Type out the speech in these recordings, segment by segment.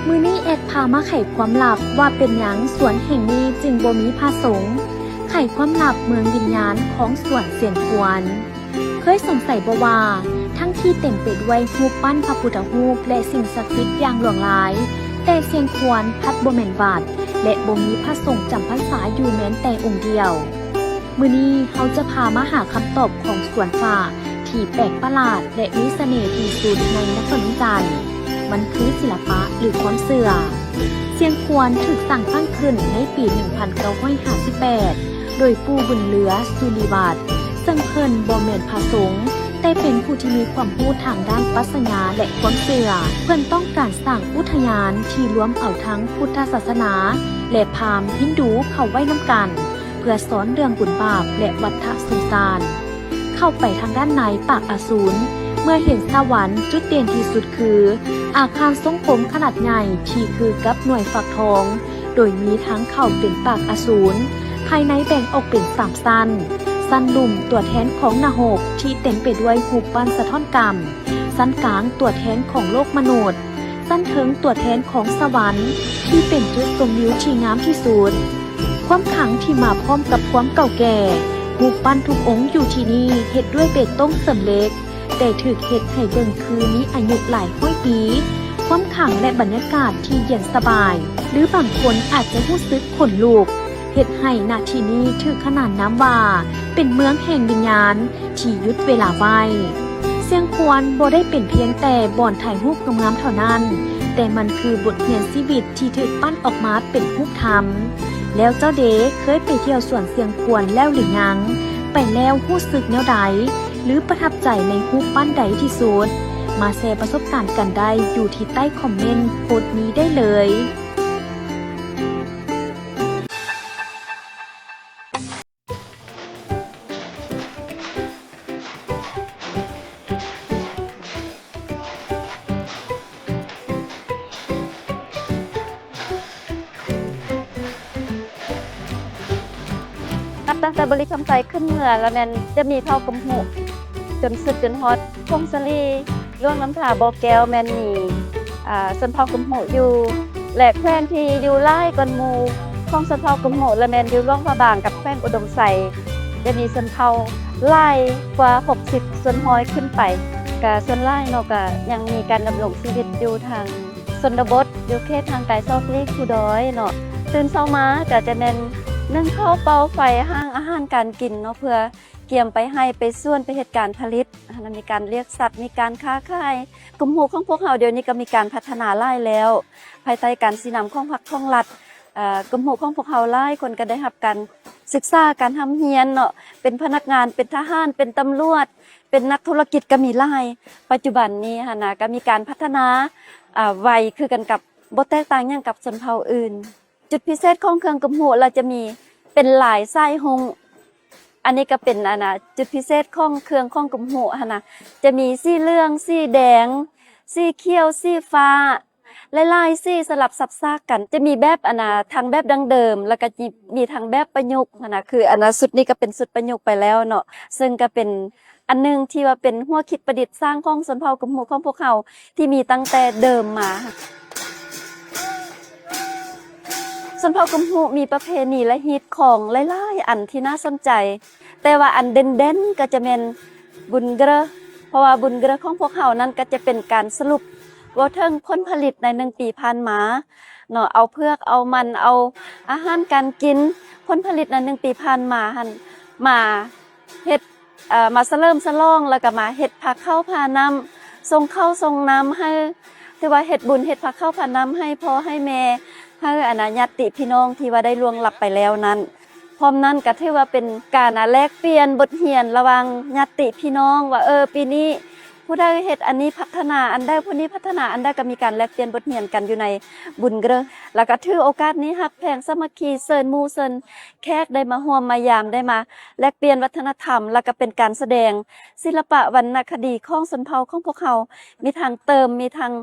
ມື້ນີ້ແອັດພາມາໄຂຄວາມລັບວ່າເປັນຫຍັງສວນແຫ່ງນີ້ຈຶ່ງບໍ່ມີພະສົງ, ໄຂຄວາມລັບເມືອງວິນຍານຂອງສວນຊຽງຄວນ. ເຄີຍສົງໄສບໍ່ວ່າ ທັງທີ່ເຕັມໄປດ້ວຍຮູບປັ້ນພະພຸດທະຮູບ ແລະ ສິ່ງສັກສິດຢ່າງຫຼວງຫຼາຍ, ແຕ່ຊຽງຄວນພັດບໍ່ແມ່ນວັດ ແລະ ບໍ່ມີພະສົງຈຳພັນສາຢູ່ແມ່ນແຕ່ອົງດຽວ? ມື້ນີ້ເຮົາຈະພາມາຫາຄຳຕອບຂອງສວນຝ້າທີ່ແປກປະຫຼາດ ແລະ ມີສະເໜ່ທີ່ສຸດໃນນະຄອນວຽງຈັນ. ມັນຄືສິລະປະ ຫຼື ຄວາມເຊື່ອ. ຊຽງຄວນຖືກສ້າງຕັ້ງຂຶ້ນໃນປີໜຶ່ງພັນເກົ້າຮ້ອຍຫ້າສິບແປດ ໂດຍປູ່ບຸນເຫຼືອ ສຸລິວັດ ເຊິ່ງເພິ່ນບໍ່ແມ່ນພະສົງ, ແຕ່ເປັນຜູ້ທີ່ມີຄວາມຮູ້ທາງດ້ານປັດຊະຍາ ແລະ ຄວາມເຊື່ອ. ເພິ່ນຕ້ອງການສ້າງອຸທະຍານທີ່ລວມເອົາທັງພຸດທະສາສະໜາ ແລະ ພາມຮິນດູເຂົ້າໄວ້ນຳກັນ ເພື່ອສອນເລື່ອງບຸນບາບ ແລະ ວັດທະສົງສານ. ເຂົ້າໄປທາງດ້ານໃນປາກອາສູນ, ເມື່ອເຫັນສະຫວັນ, ຈຸດເດັ່ນທີ່ສຸດຄືອາຄານຊົງກົມຂະໜາດໃຫຍ່ທີ່ຄືກັບໜ່ວຍຝັກທອງ, ໂດຍມີທາງເຂົ້າເປັນປາກອາສູນ. ພາຍໃນແບ່ງອອກເປັນສາມຊັ້ນ, ຊັ້ນລຸ່ມຕົວແທນຂອງນະຮົກທີ່ເຕັມໄປດ້ວຍຮູບປັ້ນສະທ້ອນກຳ, ຊັ້ນກາງຕົວແທນຂອງໂລກມະນຸດ, ຊັ້ນເທິງຕົວແທນຂອງສະຫວັນທີ່ເປັນຈຸດຊົມວິວທີ່ງາມທີ່ສຸດ. ຄວາມຂັງທີ່ມາພ້ອມກັບຄວາມເກົ່າແກ່, ຮູບປັ້ນທຸກອົງຢູ່ທີ່ນີ້ເຮັດດ້ວຍເບຕົງເສີມເຫຼັກ, ແຕ່ຖືກເຮັດໃຫ້ເບິ່ງຄືມີອາຍຸຫຼາຍຮ້ອຍປີ. ຄວາມຂັງ ແລະ ບັນຍາກາດທີ່ເຢັນສະບາຍ ຫຼື ບາງຄົນອາດຈະຮູ້ສຶກຂົນລຸກ, ເຮັດໃຫ້ນະທີ່ນີ້ຖືກຂນານນາມວ່າເປັນເມືອງແຫ່ງວິນຍານທີ່ຢຸດເວລາໄວ້. ຊຽງຄວນບໍ່ໄດ້ເປັນພຽງແຕ່ບ່ອນຖ່າຍຮູບງາມໆເທົ່ານັ້ນ, ແຕ່ມັນຄືບົດຮຽນຊີວິດທີ່ຖືກປັ້ນອອກມາເປັນຮູບທຳ. ແລ້ວເຈົ້າເດ ເຄີຍໄປທ່ຽວສວນຊຽງຄວນແລ້ວຫຼືຍັງ? ໄປແລ້ວຮູ້ສຶກແນວໃດ ຫຼື ປະທັບໃຈໃນຮູບປັ້ນໃດທີ່ສຸດ? ມາແຊປະສົບການກັນໄດ້ຢູ່ທີ່ໃຕ້ຄອມເມັນໂພສນີ້ໄດ້ເລີຍ. ນັບຕັ້ງແຕ່ບໍລິຄຳໄຊຂຶ້ນເມືອລະແມ່ນຈະມີເຜົ່າກຶມຮຸ ຈົນສຸດຈົນຮອດຜົ້ງສາລີ, ຫຼວງນ້ຳທາ, ບໍ່ແກ້ວ ແມ່ນມີ ອ່າ ຊົນເຜົ່າກຶມຮຸຢູ່ ແລະ ແຂວງທີ່ຢູ່ຫຼາຍກວ່າໝູ່ຂອງຊົນເຜົ່າກຶມຮຸລະແມ່ນຢູ່ຫຼວງພະບາງກັບແຂວງອຸດົມໄຊ ຈະມີຊົນເຜົ່າຫຼາຍກວ່າຫົກສິບສ່ວນຮ້ອຍຂຶ້ນໄປ. ກະສ່ວນຫຼາຍເນາະ ກະຍັງມີການດຳລົງຊີວິດຢູ່ທາງຊົນນະບົດ ຢູ່ເຂດຫ່າງໄກຊອກຫຼີກພູດອຍເນາະ. ຕື່ນເຊົ້າມາກະຈະແມ່ນໜຶ້ງເຂົ້າເປົ່າໄຟ ຫ້າງອາຫານການກິນເນາະ ເພື່ອກຽມໄປໄຮ່ໄປສວນ ໄປເຮັດການຜະລິດ ຫັ້ນນະ ມີການລ້ຽງສັດ ມີການຄ້າຂາຍ. ກຶມຮຸຂອງພວກເຮົາດຽວນີ້ກໍມີການພັດທະນາຫຼາຍແລ້ວ ພາຍໃຕ້ການຊີ້ນຳຂອງພັກຂອງລັດ. ເອີ ກຶມຮຸຂອງພວກເຮົາຫຼາຍຄົນກໍໄດ້ຮັບການສຶກສາ ການຮ່ຳຮຽນເນາະ ເປັນພະນັກງານ ເປັນທະຫານ ເປັນຕຳຫຼວດ ເປັນນັກທຸລະກິດກໍມີຫຼາຍ. ປັດຈຸບັນນີ້ຫັ້ນນະ ກໍມີການພັດທະນາ ອາ ໄວຄືກັນກັບ ບໍ່ແຕກຕ່າງຫຍັງກັບຊົນເຜົ່າອື່ນ. ຈຸດພິເສດຂອງເຄື່ອງກຶມຮຸລະຈະມີເປັນລາຍສາຍຮຸ້ງ. ອັນນີ້ກໍເປັນ ອັນນະ ຈຸດພິເສດຂອງເຄື່ອງຂອງກຶມຮຸຫັ້ນນະ ຈະມີສີເຫຼືອງ, ສີແດງ, ສີຂຽວ, ສີຟ້າ ຫຼາຍໆສີສະຫຼັບສັບສາກກັນ. ຈະມີແບບ ອັນນະ ທັງແບບດັ້ງເດີມ ແລ້ວກໍມີທັງແບບປະຍຸກຫັ້ນນະ. ຄື ອັນນະ ຊຸດນີ້ກໍເປັນຊຸດປະຍຸກໄປແລ້ວເນາະ ເຊິ່ງກໍເປັນ ອັນໜຶ່ງທີ່ວ່າເປັນຫົວຄິດປະດິດສ້າງຂອງຊົນເຜົ່າກຶມຮຸຂອງພວກເຮົາ ທີ່ມີຕັ້ງແຕ່ເດີມມາ. ຊົນເຜົ່າກຶມຮຸມີປະເພນີ ແລະ ຮີດຄອງຫຼາຍໆອັນທີ່ໜ້າສົນໃຈ, ແຕ່ວ່າອັນເດັ່ນໆກໍຈະແມ່ນບຸນເກຣີ, ເພາະວ່າບຸນເກຣີຂອງພວກເຮົານັ້ນກໍຈະເປັນການສະຫຼຸບເວົ້າເຖິງຜົນຜະລິດໃນໜຶ່ງປີຜ່ານມາເນາະ, ເອົາເຜືອກ ເອົາມັນ ເອົາອາຫານການກິນ ຜົນຜະລິດໃນໜຶ່ງປີຜ່ານມາຫັ້ນ ມາເຮັດ ເອີ ມາສະເຫຼີມສະຫຼອງ ແລ້ວກໍມາເຮັດພາເຂົ້າພານ້ຳ ສົ່ງເຂົ້າສົ່ງນ້ຳໃຫ້ ຖືວ່າເຮັດບຸນເຮັດພາເຂົ້າພານ້ຳໃຫ້ພໍ່ໃຫ້ແມ່ ໃຫ້ ອັນນະ ຍາດຕິພີ່ນ້ອງທີ່ວ່າໄດ້ລ່ວງລັບໄປແລ້ວນັ້ນ. ພ້ອມນັ້ນກໍຖືວ່າເປັນການ ອາ ແລກປ່ຽນບົດຮຽນລະຫວ່າງຍາດຕິພີ່ນ້ອງວ່າ ເອີ ປີນີ້ຜູ້ໃດເຮັດອັນນີ້ພັດທະນາອັນໃດ ຜູ້ນີ້ພັດທະນາອັນໃດ ກໍມີການແລກປ່ຽນບົດຮຽນກັນຢູ່ໃນບຸນເກຣີ ແລ້ວກໍຖືໂອກາດນີ້ຮັກແພງສາມັກຄີ ເຊີນໝູ່ເຊີນ ແຂກໄດ້ມາຮ່ວມມາຢາມ ໄດ້ມາແລກປ່ຽນວັດທະນະທຳ ແລ້ວກໍເປັນການສະແດງສິລະປະວັນນະຄະດີຂອງຊົນເຜົ່າຂອງພວກເຮົາ ມີທັງເຕີມ ມີທັງ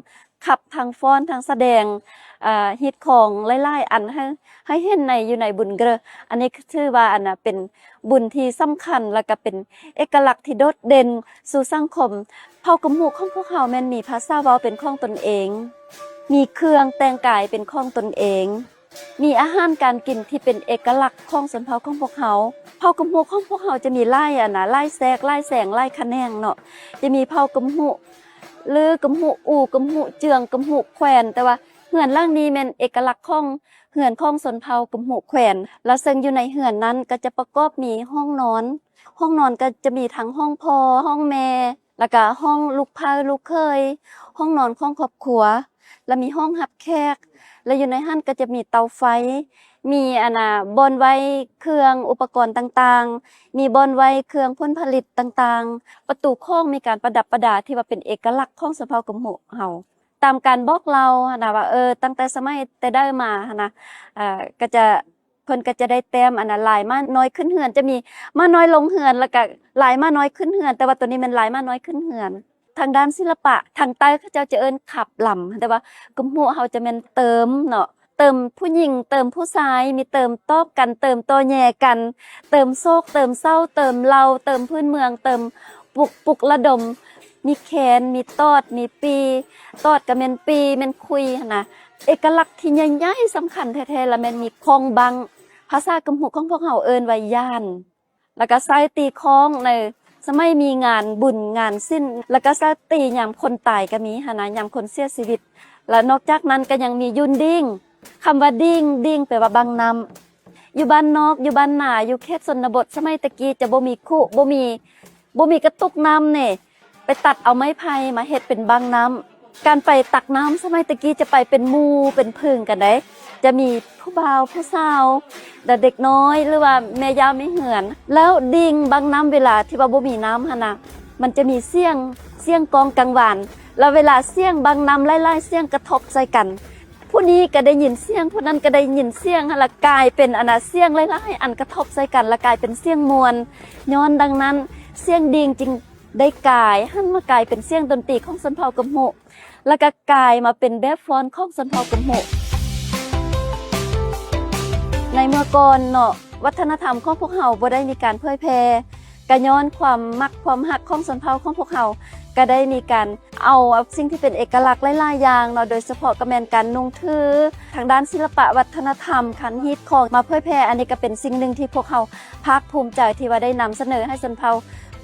ຂັບ ທັງຟ້ອນ ທັງສະແດງ ເອີ ຮີດຄອງຫຼາຍໆອັນໃຫ້ ໃຫ້ເຫັນໃນ ຢູ່ໃນບຸນເກຣີ. ອັນນີ້ຖືວ່າ ອັນນະ ເປັນບຸນທີ່ສຳຄັນ ແລ້ວກໍເປັນເອກະລັກທີ່ໂດດເດັ່ນສູ່ສັງຄົມ. ເຜົ່າກຶມຮຸຂອງພວກເຮົາແມ່ນມີພາສາເວົ້າເປັນຂອງຕົນເອງ. ມີເຄື່ອງແຕ່ງກາຍເປັນຂອງຕົນເອງ, ມີອາຫານການກິນທີ່ເປັນເອກະລັກຂອງຊົນເຜົ່າຂອງພວກເຮົາ. ເຜົ່າກຶມຮຸຂອງພວກເຮົາຈະມີຫຼາຍອັນນະ, ຫຼາຍແຊກ, ຫຼາຍແສງ, ຫຼາຍຂະແໜງເນາະ. ຈະມີເຜົ່າກຶມຮຸ ຫຼື ກຶມຮຸອູ່, ກຶມຮຸເຈືອງ, ກຶມຮຸແຂວນ, ແຕ່ວ່າເຮືອນຫຼັງນີ້ແມ່ນເອກະລັກຂອງເຮືອນຂອງຊົນເຜົ່າກຶມຮຸແຂວນ ແລະ ເຊິ່ງຢູ່ໃນເຮືອນນັ້ນກໍຈະປະກອບມີຫ້ອງນອນ. ຫ້ອງນອນກໍຈະມີທັງຫ້ອງພໍ່, ຫ້ອງແມ່, ແລ້ວກະຫ້ອງລູກໃພ້ລູກເຂີຍ, ຫ້ອງນອນຂອງຄອບຄົວ, ແລະ ມີຫ້ອງຮັບແຂກ, ແລະ ຢູ່ໃນຫັ້ນກໍຈະມີເຕົາໄຟ, ມີອັນນະ ບ່ອນໄວ້ເຄື່ອງອຸປະກອນຕ່າງໆ, ມີບ່ອນໄວ້ເຄື່ອງຜົນຜະລິດຕ່າງໆ. ປະຕູຂອງມີການປະດັບປະດາທີ່ວ່າເປັນເອກະລັກຂອງຊົນເຜົ່າກຶມຮຸເຮົາ. ຕາມການບອກເລົ່າຫັ້ນນະວ່າ ເອີ ຕັ້ງແຕ່ສະໄໝແຕ່ໃດມາຫັ້ນນະ ເອີ ກໍຈະ ເພິ່ນກໍຈະໄດ້ແຕ້ມອັນນະ ລາຍມ້ານ້ອຍຂຶ້ນເຮືອນ, ຈະມີມ້ານ້ອຍລົງເຮືອນ ແລ້ວກໍລາຍມ້ານ້ອຍຂຶ້ນເຮືອນ, ແຕ່ວ່າໂຕນີ້ແມ່ນລາຍມ້ານ້ອຍຂຶ້ນເຮືອນ. ທາງດ້ານສິລະປະ ທາງໃຕ້ເຂົາເຈົ້າຈະເອີ້ນຂັບລຳ, ແຕ່ວ່າກຶມຮຸເຮົາຈະແມ່ນເຕີມເນາະ, ເຕີມຜູ້ຍິງ ເຕີມຜູ້ຊາຍ, ມີເຕີມຕອບກັນ, ເຕີມຕໍ່ແຍ່ກັນ, ເຕີມໂສກ ເຕີມເສົ້າ, ເຕີມເຫຼົ່າ, ເຕີມພື້ນເມືອງ, ເຕີມປຸກ ປຸກລະດົມ, ມີແຄນ ມີຕອດ ມີປີ, ຕອດກໍແມ່ນປີ ແມ່ນຄຸຍຫັ້ນນະ. ເອກະລັກທີ່ໃຫຍ່ໆ ສຳຄັນແທ້ໆ ລະແມ່ນມີຄ້ອງບັ້ງ, ພາສາກຶມຮຸຂອງພວກເຮົາເອີ້ນວ່າຢ້ານ, ແລ້ວກໍໃຊ້ຕີຄ້ອງໃນສະໄໝມີງານບຸນງານສິນ, ແລ້ວກໍໃຊ້ຕີຍາມຄົນຕາຍກໍມີຫັ້ນນະ, ຍາມຄົນເສຍຊີວິດ. ແລະ ນອກຈາກນັ້ນກໍຍັງມີຢຸ່ນດິ້ງ, ຄຳວ່າດິ້ງ, ດິ້ງແປວ່າບັ້ງນ້ຳ. ຢູ່ບ້ານນອກ ຢູ່ບ້ານນາ ຢູ່ເຂດຊົນນະບົດ ສະໄໝແຕ່ກີ້ຈະບໍ່ມີຄຸ ບໍ່ມີ ບໍ່ມີກະຕຸກນ້ຳນີ້ ໄປຕັດເອົາໄມ້ໄຜ່ມາເຮັດເປັນບັ້ງນ້ຳ. ການໄປຕັກນ້ຳສະໄໝແຕ່ກີ້ຈະໄປເປັນໝູ່ເປັນຜຶ່ງກັນໃດ໋, ຈະມີຜູ້ບ່າວຜູ້ສາວ ແລະ ເດັກນ້ອຍ ຫຼືວ່າແມ່ຍ່າແມ່ເຮືອນ. ແລ້ວດິ້ງບັ້ງນ້ຳເວລາທີ່ວ່າບໍ່ມີນ້ຳຫັ້ນນະ ມັນຈະມີສຽງ ສຽງກ້ອງກັງວານ, ແລ້ວເວລາສຽງບັ້ງນ້ຳຫຼາຍໆສຽງກະທົບໃສ່ກັນ, ຜູ້ນີ້ກໍໄດ້ຍິນສຽງ ຜູ້ນັ້ນກໍໄດ້ຍິນສຽງ, ແລ້ວກາຍເປັນອັນນະ ສຽງຫຼາຍໆອັນກະທົບໃສ່ກັນ ແລ້ວກາຍເປັນສຽງມ່ວນ. ຍ້ອນດັ່ງນັ້ນ ສຽງດິ້ງຈຶ່ງໄດ້ກາຍ ຫັນມາກາຍເປັນສຽງດົນຕີຂອງຊົນເຜົ່າກຶມຮຸ ແລ້ວກໍກາຍມາເປັນແບບຟ້ອນຂອງຊົນເຜົ່າກຶມຮຸ. ໃນເມື່ອກ່ອນເນາະ ວັດທະນະທຳຂອງພວກເຮົາບໍ່ໄດ້ມີການເຜີຍແຜ່, ກະຍ້ອນຄວາມມັກຄວາມຮັກຂອງຊົນເຜົ່າຂອງພວກເຮົາ ກະໄດ້ມີການເອົາສິ່ງທີ່ເປັນເອກະລັກຫຼາຍໆຢ່າງເນາະ, ໂດຍສະເພາະກະແມ່ນການນຸ່ງຖື, ທາງດ້ານສິລະປະວັດທະນະທຳ, ການຮີດຄອງມາເຜີຍແຜ່. ອັນນີ້ກະເປັນສິ່ງໜຶ່ງທີ່ພວກເຮົາພາກພູມໃຈທີ່ວ່າໄດ້ນຳສະເໜີໃຫ້ຊົນເຜົ່າ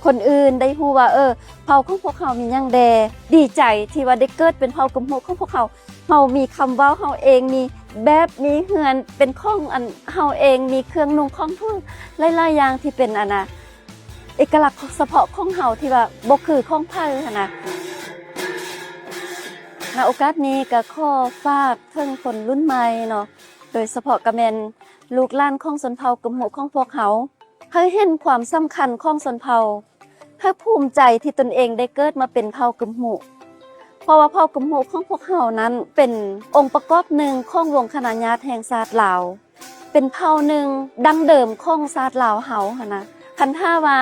ຄົນອື່ນໄດ້ຮູ້ວ່າ ເອີ ເຜົ່າຂອງພວກເຮົາມີຫຍັງແດ່. ດີໃຈທີ່ວ່າໄດ້ເກີດເປັນເຜົ່າກຶມຮຸຂອງພວກເຮົາ. ເຮົາມີຄຳເວົ້າເຮົາເອງ, ມີແບບ ມີເຮືອນເປັນຂອງອັນເຮົາເອງ, ມີເຄື່ອງນຸ່ງຂອງທຸ່ງ ຫຼາຍໆຢ່າງທີ່ເປັນອັນນະ ເອກະລັກສະເພາະຂອງເຮົາ ທີ່ວ່າບໍ່ຄືຂອງໃຜຫັ້ນນະ. ນະໂອກາດນີ້ກະຂໍຝາກເຖິງຄົນລຸ້ນໃໝ່ເນາະ, ໂດຍສະເພາະກະແມ່ນລູກຫຼານຂອງຊົນເຜົ່າກຶມຮຸຂອງພວກເຮົາ ໃຫ້ເຫັນຄວາມສຳຄັນຂອງຊົນເຜົ່າ, ໃຫ້ພູມໃຈທີ່ຕົນເອງໄດ້ເກີດມາເປັນເຜົ່າກຶມຮຸ, ເພາະວ່າເຜົ່າກຶມຮຸຂອງພວກເຮົານັ້ນເປັນອົງປະກອບໜຶ່ງຂອງວົງຄະນະຍາດແຫ່ງຊາດລາວ, ເປັນເຜົ່າໜຶ່ງດັ້ງເດີມຂອງຊາດລາວເຮົາຫັ້ນນະ. ຄັນຖ້າວ່າ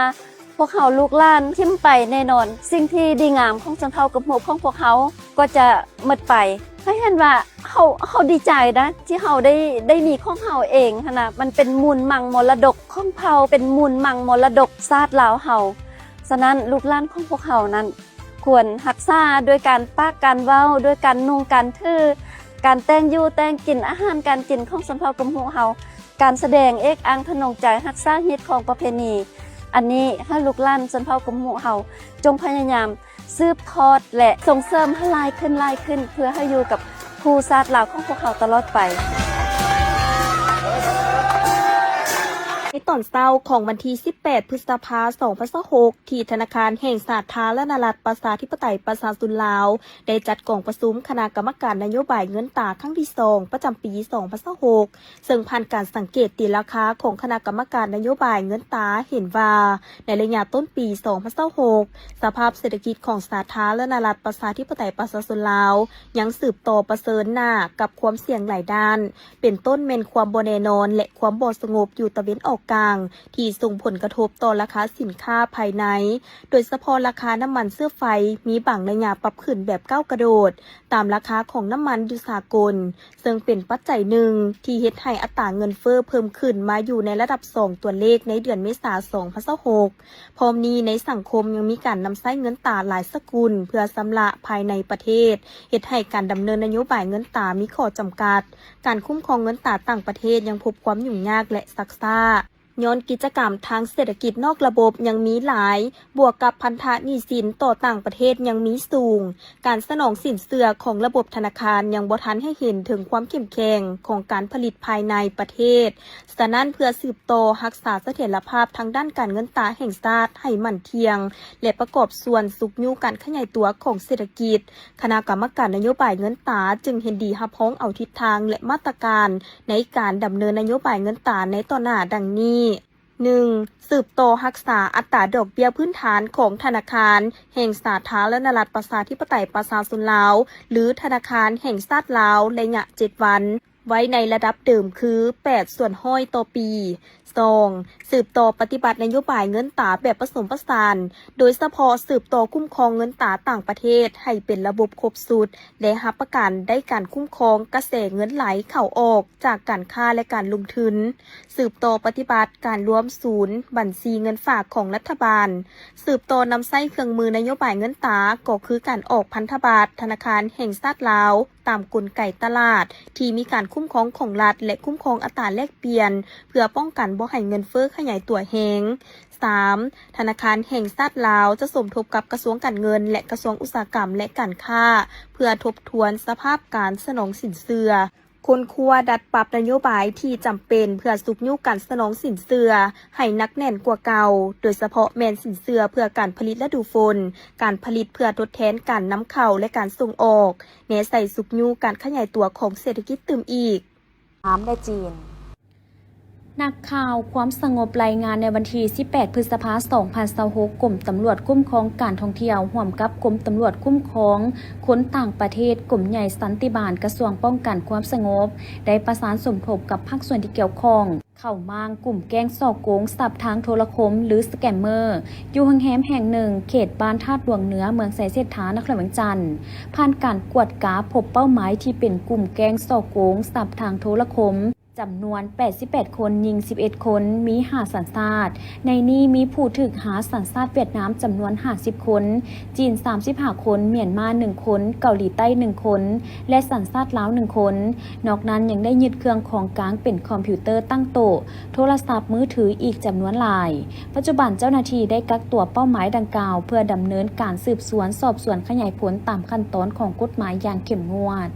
ພວກເຮົາລູກຫຼານຖິ້ມໄປ ແນ່ນອນ ສິ່ງທີ່ດີງາມຂອງຊົນເຜົ່າກຶມຮຸຂອງພວກເຮົາກໍຈະໝົດໄປ. ໃຫ້ເຫັນວ່າເຮົາ ເຮົາດີໃຈນະ ທີ່ເຮົາໄດ້ ໄດ້ມີຂອງເຮົາເອງຫັ້ນນະ, ມັນເປັນມູນມັງມໍລະດົກຂອງເຜົ່າ, ເປັນມູນມັງມໍລະດົກຊາດລາວເຮົາ. ສະນັ້ນ ລູກຫຼານຂອງພວກເຮົານັ້ນ ຄວນຮັກສາດ້ວຍການປາກການເວົ້າ, ດ້ວຍການນຸ່ງການຖື, ການແຕ່ງຢູ່ແຕ່ງກິນ, ອາຫານການກິນຂອງຊົນເຜົ່າກຶມຮຸເຮົາ, ການສະແດງເອກອ້າງທະນົງໃຈ, ຮັກສາຮີດຄອງປະເພນີ. ອັນນີ້ໃຫ້ລູກຫຼານຊົນເຜົ່າກຶມຮຸເຮົາຈົ່ງພະຍາຍາມ ສືບທອດ ແລະ ສົ່ງເສີມໃຫ້ຫຼາຍຂຶ້ນ, ຫຼາຍຂຶ້ນ ເພື່ອໃຫ້ຢູ່ກັບຄູ່ຊາດລາວຂອງພວກເຮົາຕະຫຼອດໄປ. ໃນຕອນເຊົ້າຂອງວັນທີສິບແປດ ພຶດສະພາ ສອງພັນຊາວຫົກ ທີ່ທະນາຄານແຫ່ງສາທາລະນະລັດ ປະຊາທິປະໄຕ ປະຊາຊົນລາວ ໄດ້ຈັດກອງປະຊຸມຄະນະກຳມະການນະໂຍບາຍເງິນຕາຄັ້ງທີສອງ ປະຈຳປີ ສອງພັນຊາວຫົກ ເຊິ່ງຜ່ານການສັງເກດຕີລາຄາຂອງຄະນະກຳມະການນະໂຍບາຍເງິນຕາເຫັນວ່າ ໃນໄລຍະຕົ້ນປີ ສອງພັນຊາວຫົກ ສະພາບເສດຖະກິດຂອງສາທາລະນະລັດ ປະຊາທິປະໄຕ ປະຊາຊົນລາວ ຍັງສືບຕໍ່ປະເຊີນໜ້າກັບຄວາມສ່ຽງຫຼາຍດ້ານ, ເປັນຕົ້ນແມ່ນຄວາມບໍ່ແນ່ນອນ ແລະ ຄວາມບໍ່ສະຫງົບຢູ່ຕາເວັນອອກ ກາງ ທີ່ສົ່ງຜົນກະທົບຕໍ່ລາຄາສິນຄ້າພາຍໃນ, ໂດຍສະເພາະລາຄານ້ຳມັນເຊື້ອໄຟມີບາງໄລຍະປັບຂຶ້ນແບບກ້າວກະໂດດ ຕາມລາຄາຂອງນ້ຳມັນຢູ່ສາກົນ, ເຊິ່ງເປັນປັດໄຈໜຶ່ງທີ່ເຮັດໃຫ້ອັດຕາເງິນເຟີ້ເພີ່ມຂຶ້ນມາຢູ່ໃນລະດັບສອງຕົວເລກໃນເດືອນເມສາ ສອງພັນຊາວຫົກ. ພ້ອມນີ້ໃນສັງຄົມຍັງມີການນຳໃຊ້ເງິນຕາຫຼາຍສະກຸນເພື່ອຊຳລະພາຍໃນປະເທດ, ເຮັດໃຫ້ການດຳເນີນນະໂຍບາຍເງິນຕາມີຂໍ້ຈຳກັດ. ການຄຸ້ມຄອງເງິນຕາຕ່າງປະເທດຍັງພົບຄວາມຫຍຸ້ງຍາກ ແລະ ຊັກຊ້າ ຍ້ອນກິດຈະກຳທາງເສດຖະກິດນອກລະບົບຍັງມີຫຼາຍ, ບວກກັບພັນທະໜີ້ສິນຕໍ່ຕ່າງປະເທດຍັງມີສູງ, ການສະໜອງສິນເຊື່ອຂອງລະບົບທະນາຄານຍັງບໍ່ທັນໃຫ້ເຫັນເຖິງຄວາມເຂັ້ມແຂງຂອງການຜະລິດພາຍໃນປະເທດ. ສະນັ້ນ, ເພື່ອສືບຕໍ່ຮັກສາສະຖຽນລະພາບທາງດ້ານການເງິນຕາແຫ່ງຊາດໃຫ້ໝັ້ນທ່ຽງ ແລະ ປະກອບສ່ວນຊຸກຍູ້ການຂະຫຍາຍຕົວຂອງເສດຖະກິດ, ຄະນະກຳມະການນະໂຍບາຍເງິນຕາຈຶ່ງເຫັນດີຮັບຮອງເອົາທິດທາງ ແລະ ມາດຕະການໃນການດຳເນີນນະໂຍບາຍເງິນຕາໃນຕໍ່ໜ້າດັ່ງນີ້. ໜຶ່ງ, ສືບຕໍ່ຮັກສາອັດຕາດອກເບ້ຍພື້ນຖານຂອງທະນາຄານແຫ່ງສາທາລະນະລັດປະຊາທິປະໄຕປະຊາຊົນລາວ ຫຼື ທະນາຄານແຫ່ງຊາດລາວ ໄລຍະເຈັດວັນ ໄວ້ໃນລະດັບເດີມຄືແປດສ່ວນຮ້ອຍຕໍ່ປີ. ສອງ, ສືບຕໍ່ປະຕິບັດນະໂຍບາຍເງິນຕາແບບປະສົມປະສານ, ໂດຍສະເພາະສືບຕໍ່ຄຸ້ມຄອງເງິນຕາຕ່າງປະເທດໃຫ້ເປັນລະບົບຄົບຊຸດ ແລະ ຮັບປະກັນໄດ້ການຄຸ້ມຄອງກະແສເງິນໄຫຼເຂົ້າອອກຈາກການຄ້າ ແລະ ການລົງທຶນ. ສືບຕໍ່ປະຕິບັດການລວມສູນບັນຊີເງິນຝາກຂອງລັດຖະບານ. ສືບຕໍ່ນຳໃຊ້ເຄື່ອງມືນະໂຍບາຍເງິນຕາ ກໍຄືການອອກພັນທະບັດທະນາຄານແຫ່ງຊາດລາວ ຕາມກົນໄກຕະຫຼາດທີ່ມີການຄຸ້ມຄອງຂອງລັດ ແລະ ຄຸ້ມຄອງອັດຕາແລກປ່ຽນ ເພື່ອປ້ອງກັນບໍ່ໃຫ້ເງິນເຟີ້ຂະຫຍາຍຕົວແຮງ. ສາມ, ທະນາຄານແຫ່ງຊາດລາວຈະສົມທົບກັບກະຊວງການເງິນ ແລະ ກະຊວງອຸດສາຫະກຳ ແລະ ການຄ້າ ເພື່ອທົບທວນສະພາບການສະໜອງສິນເຊື່ອ, ຄົ້ນຄວ້າດັດປັບນະໂຍບາຍທີ່ຈຳເປັນເພື່ອຊຸກຍູ້ການສະໜອງສິນເຊື່ອໃຫ້ໜັກແໜ້ນກວ່າເກົ່າ, ໂດຍສະເພາະແມ່ນສິນເຊື່ອເພື່ອການຜະລິດລະດູຝົນ, ການຜະລິດເພື່ອທົດແທນການນຳເຂົ້າ ແລະ ການສົ່ງອອກ, ແນໃສ່ຊຸກຍູ້ການຂະຫຍາຍຕົວຂອງເສດຖະກິດຕື່ມອີກ. ຫວຽດນາມ ແລະ ຈີນ. ນັກຂ່າວຄວາມສະຫງົບລາຍງານໃນວັນທີສິບແປດ ພຶດສະພາ ສອງພັນຊາວຫົກ, ກົມຕຳຫຼວດຄຸ້ມຄອງການທ່ອງທ່ຽວ ຮ່ວມກັບກົມຕຳຫຼວດຄຸ້ມຄອງຄົນຕ່າງປະເທດ, ກົມໃຫຍ່ສັນຕິບານ, ກະຊວງປ້ອງກັນຄວາມສະຫງົບ ໄດ້ປະສານສົມທົບກັບພາກສ່ວນທີ່ກ່ຽວຂ້ອງ ເຂົ້າມ້າງກຸ່ມແກ້ງສໍ້ໂກງຊັບທາງໂທລະຄົມ ຫຼື ສະແກມເມີ ຢູ່ໂຮງແຮມແຫ່ງໜຶ່ງ ເຂດບ້ານທາດຫຼວງເໜືອ ເມືອງໄຊເສດຖາ ນະຄອນຫຼວງວຽງຈັນ. ຜ່ານການກວດກາ ພົບເປົ້າໝາຍທີ່ເປັນກຸ່ມແກ້ງສໍ້ໂກງຊັບທາງໂທລະຄົມ ຈຳນວນແປດສິບແປດຄົນ, ຍິງສິບເອັດຄົນ, ມີຫ້າສັນຊາດ. ໃນນີ້ມີຜູ້ຖືກຫາສັນຊາດຫວຽດນາມຈຳນວນຫ້າສິບຄົນ, ຈີນສາມສິບຫ້າຄົນ, ມຽນມາໜຶ່ງຄົນ, ເກົາຫຼີໃຕ້ໜຶ່ງຄົນ ແລະ ສັນຊາດລາວໜຶ່ງຄົນ. ນອກນັ້ນຍັງໄດ້ຍຶດເຄື່ອງຂອງກາງເປັນຄອມພິວເຕີຕັ້ງໂຕະ, ໂທລະສັບມືຖືອີກຈຳນວນຫຼາຍ. ປັດຈຸບັນເຈົ້າໜ້າທີ່ໄດ້ກັກຕົວເປົ້າໝາຍດັ່ງກ່າວ ເພື່ອດຳເນີນການສືບສວນສອບສວນຂະຫຍາຍຜົນຕາມຂັ້ນຕອນຂອງກົດໝາຍຢ່າງເຂັ້ມງວດ.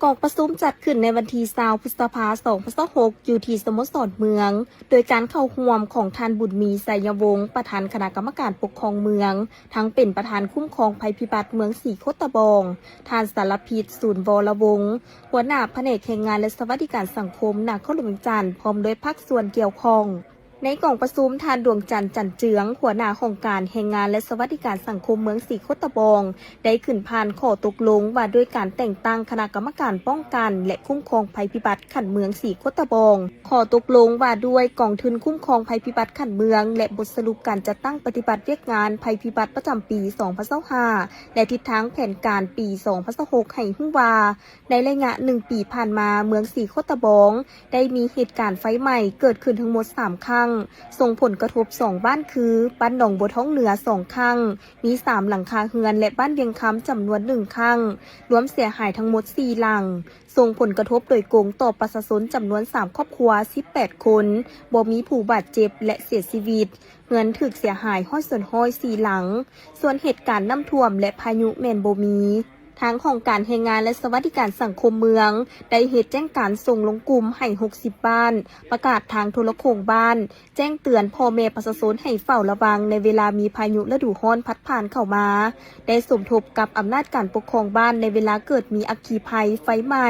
ກອງປະຊຸມຈັດຂຶ້ນໃນວັນທີຊາວ ພຶດສະພາ ສອງພັນຊາວຫົກ ຢູ່ທີ່ສະໂມສອນເມືອງ ໂດຍການເຂົ້າຮ່ວມຂອງທ່ານ ບຸນມີ ໄຊຍະວົງ ປະທານຄະນະກຳມະການປົກຄອງເມືອງ, ທັງເປັນປະທານຄຸ້ມຄອງໄພພິບັດເມືອງສີໂຄດຕະບອງ, ທ່ານ ສາລະພິດ ສູນວໍລະວົງ ຫົວໜ້າພະແນກແຮງງານ ແລະ ສະຫວັດດີການສັງຄົມ ນະຄອນຫຼວງວຽງຈັນ ພ້ອມດ້ວຍພາກສ່ວນກ່ຽວຂ້ອງ. ໃນກອງປະຊຸມ, ທ່ານ ດວງຈັນ ຈັນເຈືອງ ຫົວໜ້າຫ້ອງການແຮງງານ ແລະ ສະຫວັດດີການສັງຄົມເມືອງສີໂຄດຕະບອງ ໄດ້ຂຶ້ນຜ່ານຂໍ້ຕົກລົງວ່າດ້ວຍການແຕ່ງຕັ້ງຄະນະກຳມະການປ້ອງກັນ ແລະ ຄຸ້ມຄອງໄພພິບັດຂັ້ນເມືອງສີໂຄດຕະບອງ, ຂໍ້ຕົກລົງວ່າດ້ວຍກອງທຶນຄຸ້ມຄອງໄພພິບັດຂັ້ນເມືອງ ແລະ ບົດສະຫຼຸບການຈັດຕັ້ງປະຕິບັດວຽກງານໄພພິບັດປະຈຳປີສອງພັນຊາວຫ້າ ແລະ ທິດທາງແຜນການປີສອງພັນຊາວຫົກ ໃຫ້ຮູ້ວ່າ ໃນໄລຍະໜຶ່ງປີຜ່ານມາ, ເມືອງສີໂຄດຕະບອງ ໄດ້ມີເຫດການໄຟໄໝ້ເກີດຂຶ້ນທັງໝົດສາມຄັ້ງ, ສົ່ງຜົນກະທົບສອງບ້ານຄື ບ້ານໜອງບົວທອງເໜືອສອງຄັ້ງ, ມີສາມຫຼັງຄາເຮືອນ ແລະ ບ້ານວຽງຄຳຈຳນວນໜຶ່ງຄັ້ງ, ລວມເສຍຫາຍທັງໝົດສີ່ຫຼັງ, ສົ່ງຜົນກະທົບໂດຍກົງຕໍ່ປະຊາຊົນຈຳນວນສາມຄອບຄົວ ສິບແປດຄົນ, ບໍ່ມີຜູ້ບາດເຈັບ ແລະ ເສຍຊີວິດ, ເຮືອນຖືກເສຍຫາຍຮ້ອຍສ່ວນຮ້ອຍສີ່ຫຼັງ, ສ່ວນເຫດການນ້ຳຖ້ວມ ແລະ ພາຍຸແມ່ນບໍ່ມີ. ທາງຫ້ອງການແຮງງານ ແລະ ສະຫວັດດີການສັງຄົມເມືອງ ໄດ້ເຮັດແຈ້ງການສົ່ງລົງກຸ່ມໃຫ້ຫົກສິບບ້ານ, ປະກາດທາງໂທລະໂຂ່ງບ້ານ, ແຈ້ງເຕືອນພໍ່ແມ່ປະຊາຊົນໃຫ້ເຝົ້າລະວັງໃນເວລາມີພາຍຸລະດູຮ້ອນພັດຜ່ານເຂົ້າມາ, ໄດ້ສົມທົບກັບອຳນາດການປົກຄອງບ້ານໃນເວລາເກີດມີອັກຄີໄພ, ໄຟໄໝ້,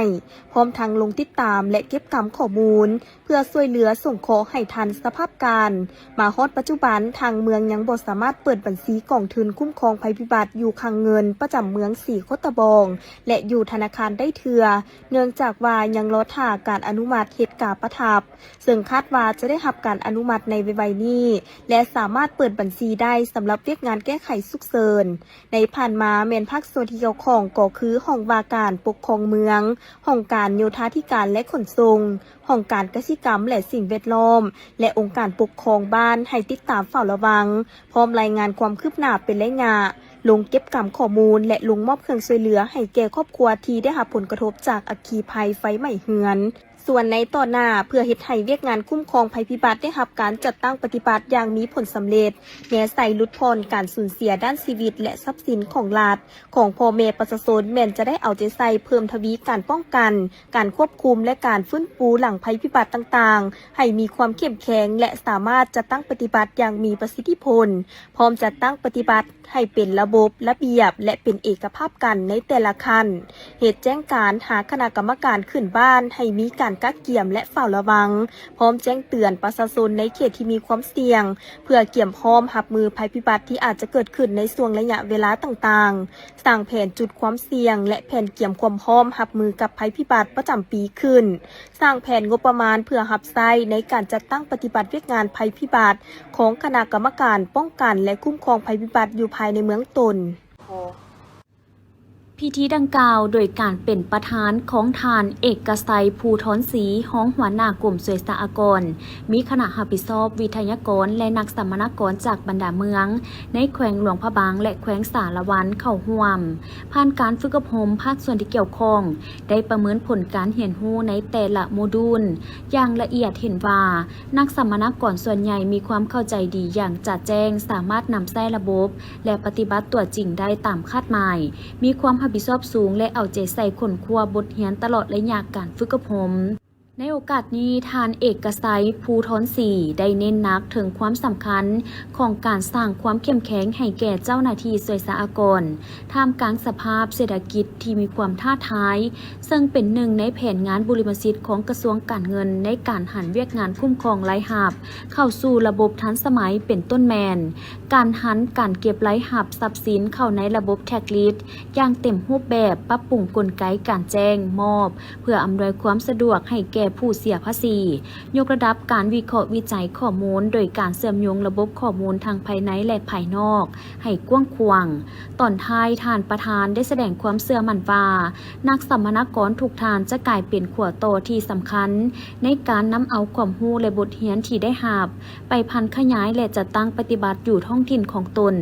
ພ້ອມທັງລົງຕິດຕາມ ແລະ ເກັບກຳຂໍ້ມູນ ເພື່ອຊ່ວຍເຫຼືອສົງເຄາະໃຫ້ທັນສະພາບການ. ມາຮອດປັດຈຸບັນ, ທາງເມືອງຍັງບໍ່ສາມາດເປີດບັນຊີກອງທຶນຄຸ້ມຄອງໄພພິບັດຢູ່ຄັງເງິນປະຈຳເມືອງສີໂຄດຕະ ປອງ ແລະ ຢູ່ທະນາຄານໄດ້ເທື່ອ, ເນື່ອງຈາກວ່າຍັງລໍຖ້າການອະນຸມັດເຮັດກາປະທັບ, ເຊິ່ງຄາດວ່າຈະໄດ້ຮັບການອະນຸມັດໃນໄວໆນີ້ ແລະ ສາມາດເປີດບັນຊີໄດ້ສຳລັບວຽກງານແກ້ໄຂສຸກເສີນ. ໃນຜ່ານມາແມ່ນພາກສ່ວນທີ່ກ່ຽວຂ້ອງກໍຄືຫ້ອງວ່າການປົກຄອງເມືອງ, ຫ້ອງການໂຍທາທິການ ແລະ ຂົນສົ່ງ, ຫ້ອງການກະສິກຳ ແລະ ສິ່ງແວດລ້ອມ ແລະ ອົງການປົກຄອງບ້ານໃຫ້ຕິດຕາມເຝົ້າລະວັງ, ພ້ອມລາຍງານຄວາມຄືບໜ້າເປັນໄລຍະ, ລົງເກັບກຳຂໍ້ມູນ ແລະ ລົງມອບເຄື່ອງຊ່ວຍເຫຼືອໃຫ້ແກ່ຄອບຄົວທີ່ໄດ້ຮັບຜົນກະທົບຈາກອັກຄີໄພໄຟໄໝ້ເຮືອນ. ສ່ວນໃນຕໍ່ໜ້າ, ເພື່ອເຮັດໃຫ້ວຽກງານຄຸ້ມຄອງໄພພິບັດໄດ້ຮັບການຈັດຕັ້ງປະຕິບັດຢ່າງມີຜົນສຳເລັດ, ແນໃສ່ຫຼຸດຜ່ອນການສູນເສຍດ້ານຊີວິດ ແລະ ຊັບສິນຂອງລັດ, ຂອງພໍ່ແມ່ປະຊາຊົນ ແມ່ນຈະໄດ້ເອົາໃຈໃສ່ເພີ່ມທະວີການປ້ອງກັນ, ການຄວບຄຸມ ແລະ ການຟື້ນຟູຫຼັງໄພພິບັດຕ່າງໆ ໃຫ້ມີຄວາມເຂັ້ມແຂງ ແລະ ສາມາດຈັດຕັ້ງປະຕິບັດຢ່າງມີປະສິດທິຜົນ, ພ້ອມຈັດຕັ້ງປະຕິບັດ ໃຫ້ເປັນລະບົບ, ລະບຽບ ແລະ ເປັນເອກະພາບກັນໃນແຕ່ລະຂັ້ນ, ເຮັດແຈ້ງການຫາຄະນະກຳມະການຂຶ້ນບ້ານໃຫ້ມີການກະກຽມ ແລະ ເຝົ້າລະວັງ, ພ້ອມແຈ້ງເຕືອນປະຊາຊົນໃນເຂດທີ່ມີຄວາມສ່ຽງ ເພື່ອກຽມພ້ອມຮັບມືໄພພິບັດທີ່ອາດຈະເກີດຂຶ້ນໃນຊ່ວງໄລຍະເວລາຕ່າງໆ, ສ້າງແຜນຈຸດຄວາມສ່ຽງ ແລະ ແຜນກຽມຄວາມພ້ອມຮັບມືກັບໄພພິບັດປະຈຳປີຂຶ້ນ. ສ້າງແຜນງົບປະມານເພື່ອຮັບໃຊ້ໃນການຈັດຕັ້ງປະຕິບັດວຽກງານໄພພິບັດຂອງຄະນະກຳມະການປ້ອງກັນ ແລະ ຄຸ້ມຄອງໄພພິບັດຢູ່ພາຍໃນເມືອງຕົນ. ພິທີດັ່ງກ່າວໂດຍການເປັນປະທານຂອງທ່ານ ເອກກະໄຊ ພູທອນສີ ຮອງຫົວໜ້າກົມສ່ວຍສາອາກອນ, ມີຄະນະຮັບຜິດຊອບ, ວິທະຍາກອນ ແລະ ນັກສຳມະນາກອນຈາກບັນດາເມືອງໃນແຂວງຫຼວງພະບາງ ແລະ ແຂວງສາລະວັນເຂົ້າຮ່ວມ. ຜ່ານການຝຶກອົບຮົມ, ພາກສ່ວນທີ່ກ່ຽວຂ້ອງໄດ້ປະເມີນຜົນການຮຽນຮູ້ໃນແຕ່ລະໂມດູນຢ່າງລະອຽດ, ເຫັນວ່ານັກສຳມະນາກອນສ່ວນໃຫຍ່ມີຄວາມເຂົ້າໃຈດີຢ່າງຈະແຈ້ງ, ສາມາດນຳໃຊ້ລະບົບ ແລະ ປະຕິບັດຕົວຈິງໄດ້ຕາມຄາດໝາຍ, ມີຄວາມຮັບຜິດຊອບສູງ ແລະ ເອົາໃຈໃສ່ຄົ້ນຄວ້າບົດຮຽນຕະຫຼອດໄລຍະການຝຶກອົບຮົມ. ໃນໂອກາດນີ້, ທ່ານ ເອກກະໄຊ ພູທອນສີ ໄດ້ເນັ້ນໜັກເຖິງຄວາມສຳຄັນຂອງການສ້າງຄວາມເຂັ້ມແຂງໃຫ້ແກ່ເຈົ້າໜ້າທີ່ສ່ວຍສາອາກອນ, ທ່າມກາງສະພາບເສດຖະກິດທີ່ມີຄວາມທ້າທາຍ, ເຊິ່ງເປັນໜຶ່ງໃນແຜນງານບຸລິມະສິດຂອງກະຊວງການເງິນ ໃນການຫັນວຽກງານຄຸ້ມຄອງລາຍຮັບເຂົ້າສູ່ລະບົບທັນສະໄໝ, ເປັນຕົ້ນແມ່ນ ການຫັນການເກັບລາຍຮັບຊັບສິນເຂົ້າໃນລະບົບ tax list ຢ່າງເຕັມຮູບແບບ, ປັບປຸງກົນໄກການແຈ້ງມອບ ເພື່ອອຳນວຍຄວາມສະດວກໃຫ້ແກ່ຜູ້ເສຍພາສີ, ຍົກລະດັບການວິເຄາະວິໄຈຂໍ້ມູນໂດຍການເຊື່ອມໂຍງລະບົບຂໍ້ມູນທັງພາຍໃນ ແລະ ພາຍນອກໃຫ້ກວ້າງຂວາງ. ຕອນທ້າຍ, ທ່ານປະທານໄດ້ສະແດງຄວາມເຊື່ອໝັ້ນວ່າ ນັກສຳມະນາກອນທຸກທ່ານຈະກາຍເປັນຂົວຕໍ່ທີ່ສຳຄັນໃນການນຳເອົາຄວາມຮູ້ ແລະ ບົດຮຽນທີ່ໄດ້ຮັບ ໄປຜັນຂະຫຍາຍ ແລະ ຈັດຕັ້ງປະຕິບັດຢູ່ທ້ອງຖິ່ນຂອງຕົນ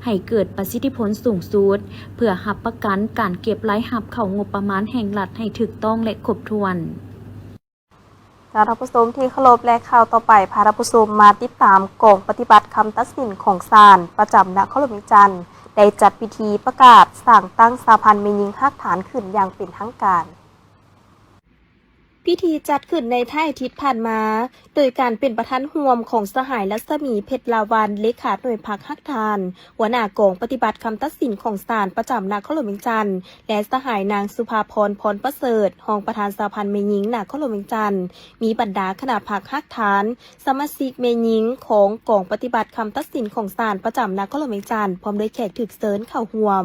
ໃຫ້ເກີດປະສິດທິຜົນສູງສຸດ, ເພື່ອຮັບປະກັນການເກັບລາຍຮັບເຂົ້າງົບປະມານແຫ່ງລັດໃຫ້ຖືກຕ້ອງ ແລະ ຄົບຖ້ວນ. ທ່ານຜູ້ຊົມທີ່ເຄົາລົບ ແລະ ຂ່າວຕໍ່ໄປ ພາທ່ານຜູ້ຊົມມາຕິດຕາມກອງປະຕິບັດຄຳຕັດສິນຂອງສານປະຈຳນະຄອນຫຼວງວຽງຈັນ ໄດ້ຈັດພິທີປະກາດສ້າງຕັ້ງສະຫະພັນແມ່ຍິງຮາກຖານຂຶ້ນຢ່າງເປັນທາງການ. ພິທີຈັດຂຶ້ນໃນທ້າຍອາທິດຜ່ານມາ, ໂດຍການເປັນປະທານຮ່ວມຂອງສະຫາຍ ລັດສະໝີ ເພັດລາວັນ ເລຂາໜ່ວຍພັກຮາກຖານ, ຫົວໜ້າກອງປະຕິບັດຄຳຕັດສິນຂອງສານປະຈຳນະຄອນຫຼວງວຽງຈັນ ແລະ ສະຫາຍນາງ ສຸພາພອນ ພອນປະເສີດ ຮອງປະທານສະຫະພັນແມ່ຍິງນະຄອນຫຼວງວຽງຈັນ, ມີບັນດາຄະນະພັກຮາກຖານ, ສະມາຊິກແມ່ຍິງຂອງກອງປະຕິບັດຄຳຕັດສິນຂອງສານປະຈຳນະຄອນຫຼວງວຽງຈັນ ພ້ອມດ້ວຍແຂກຖືກເຊີນເຂົ້າຮ່ວມ.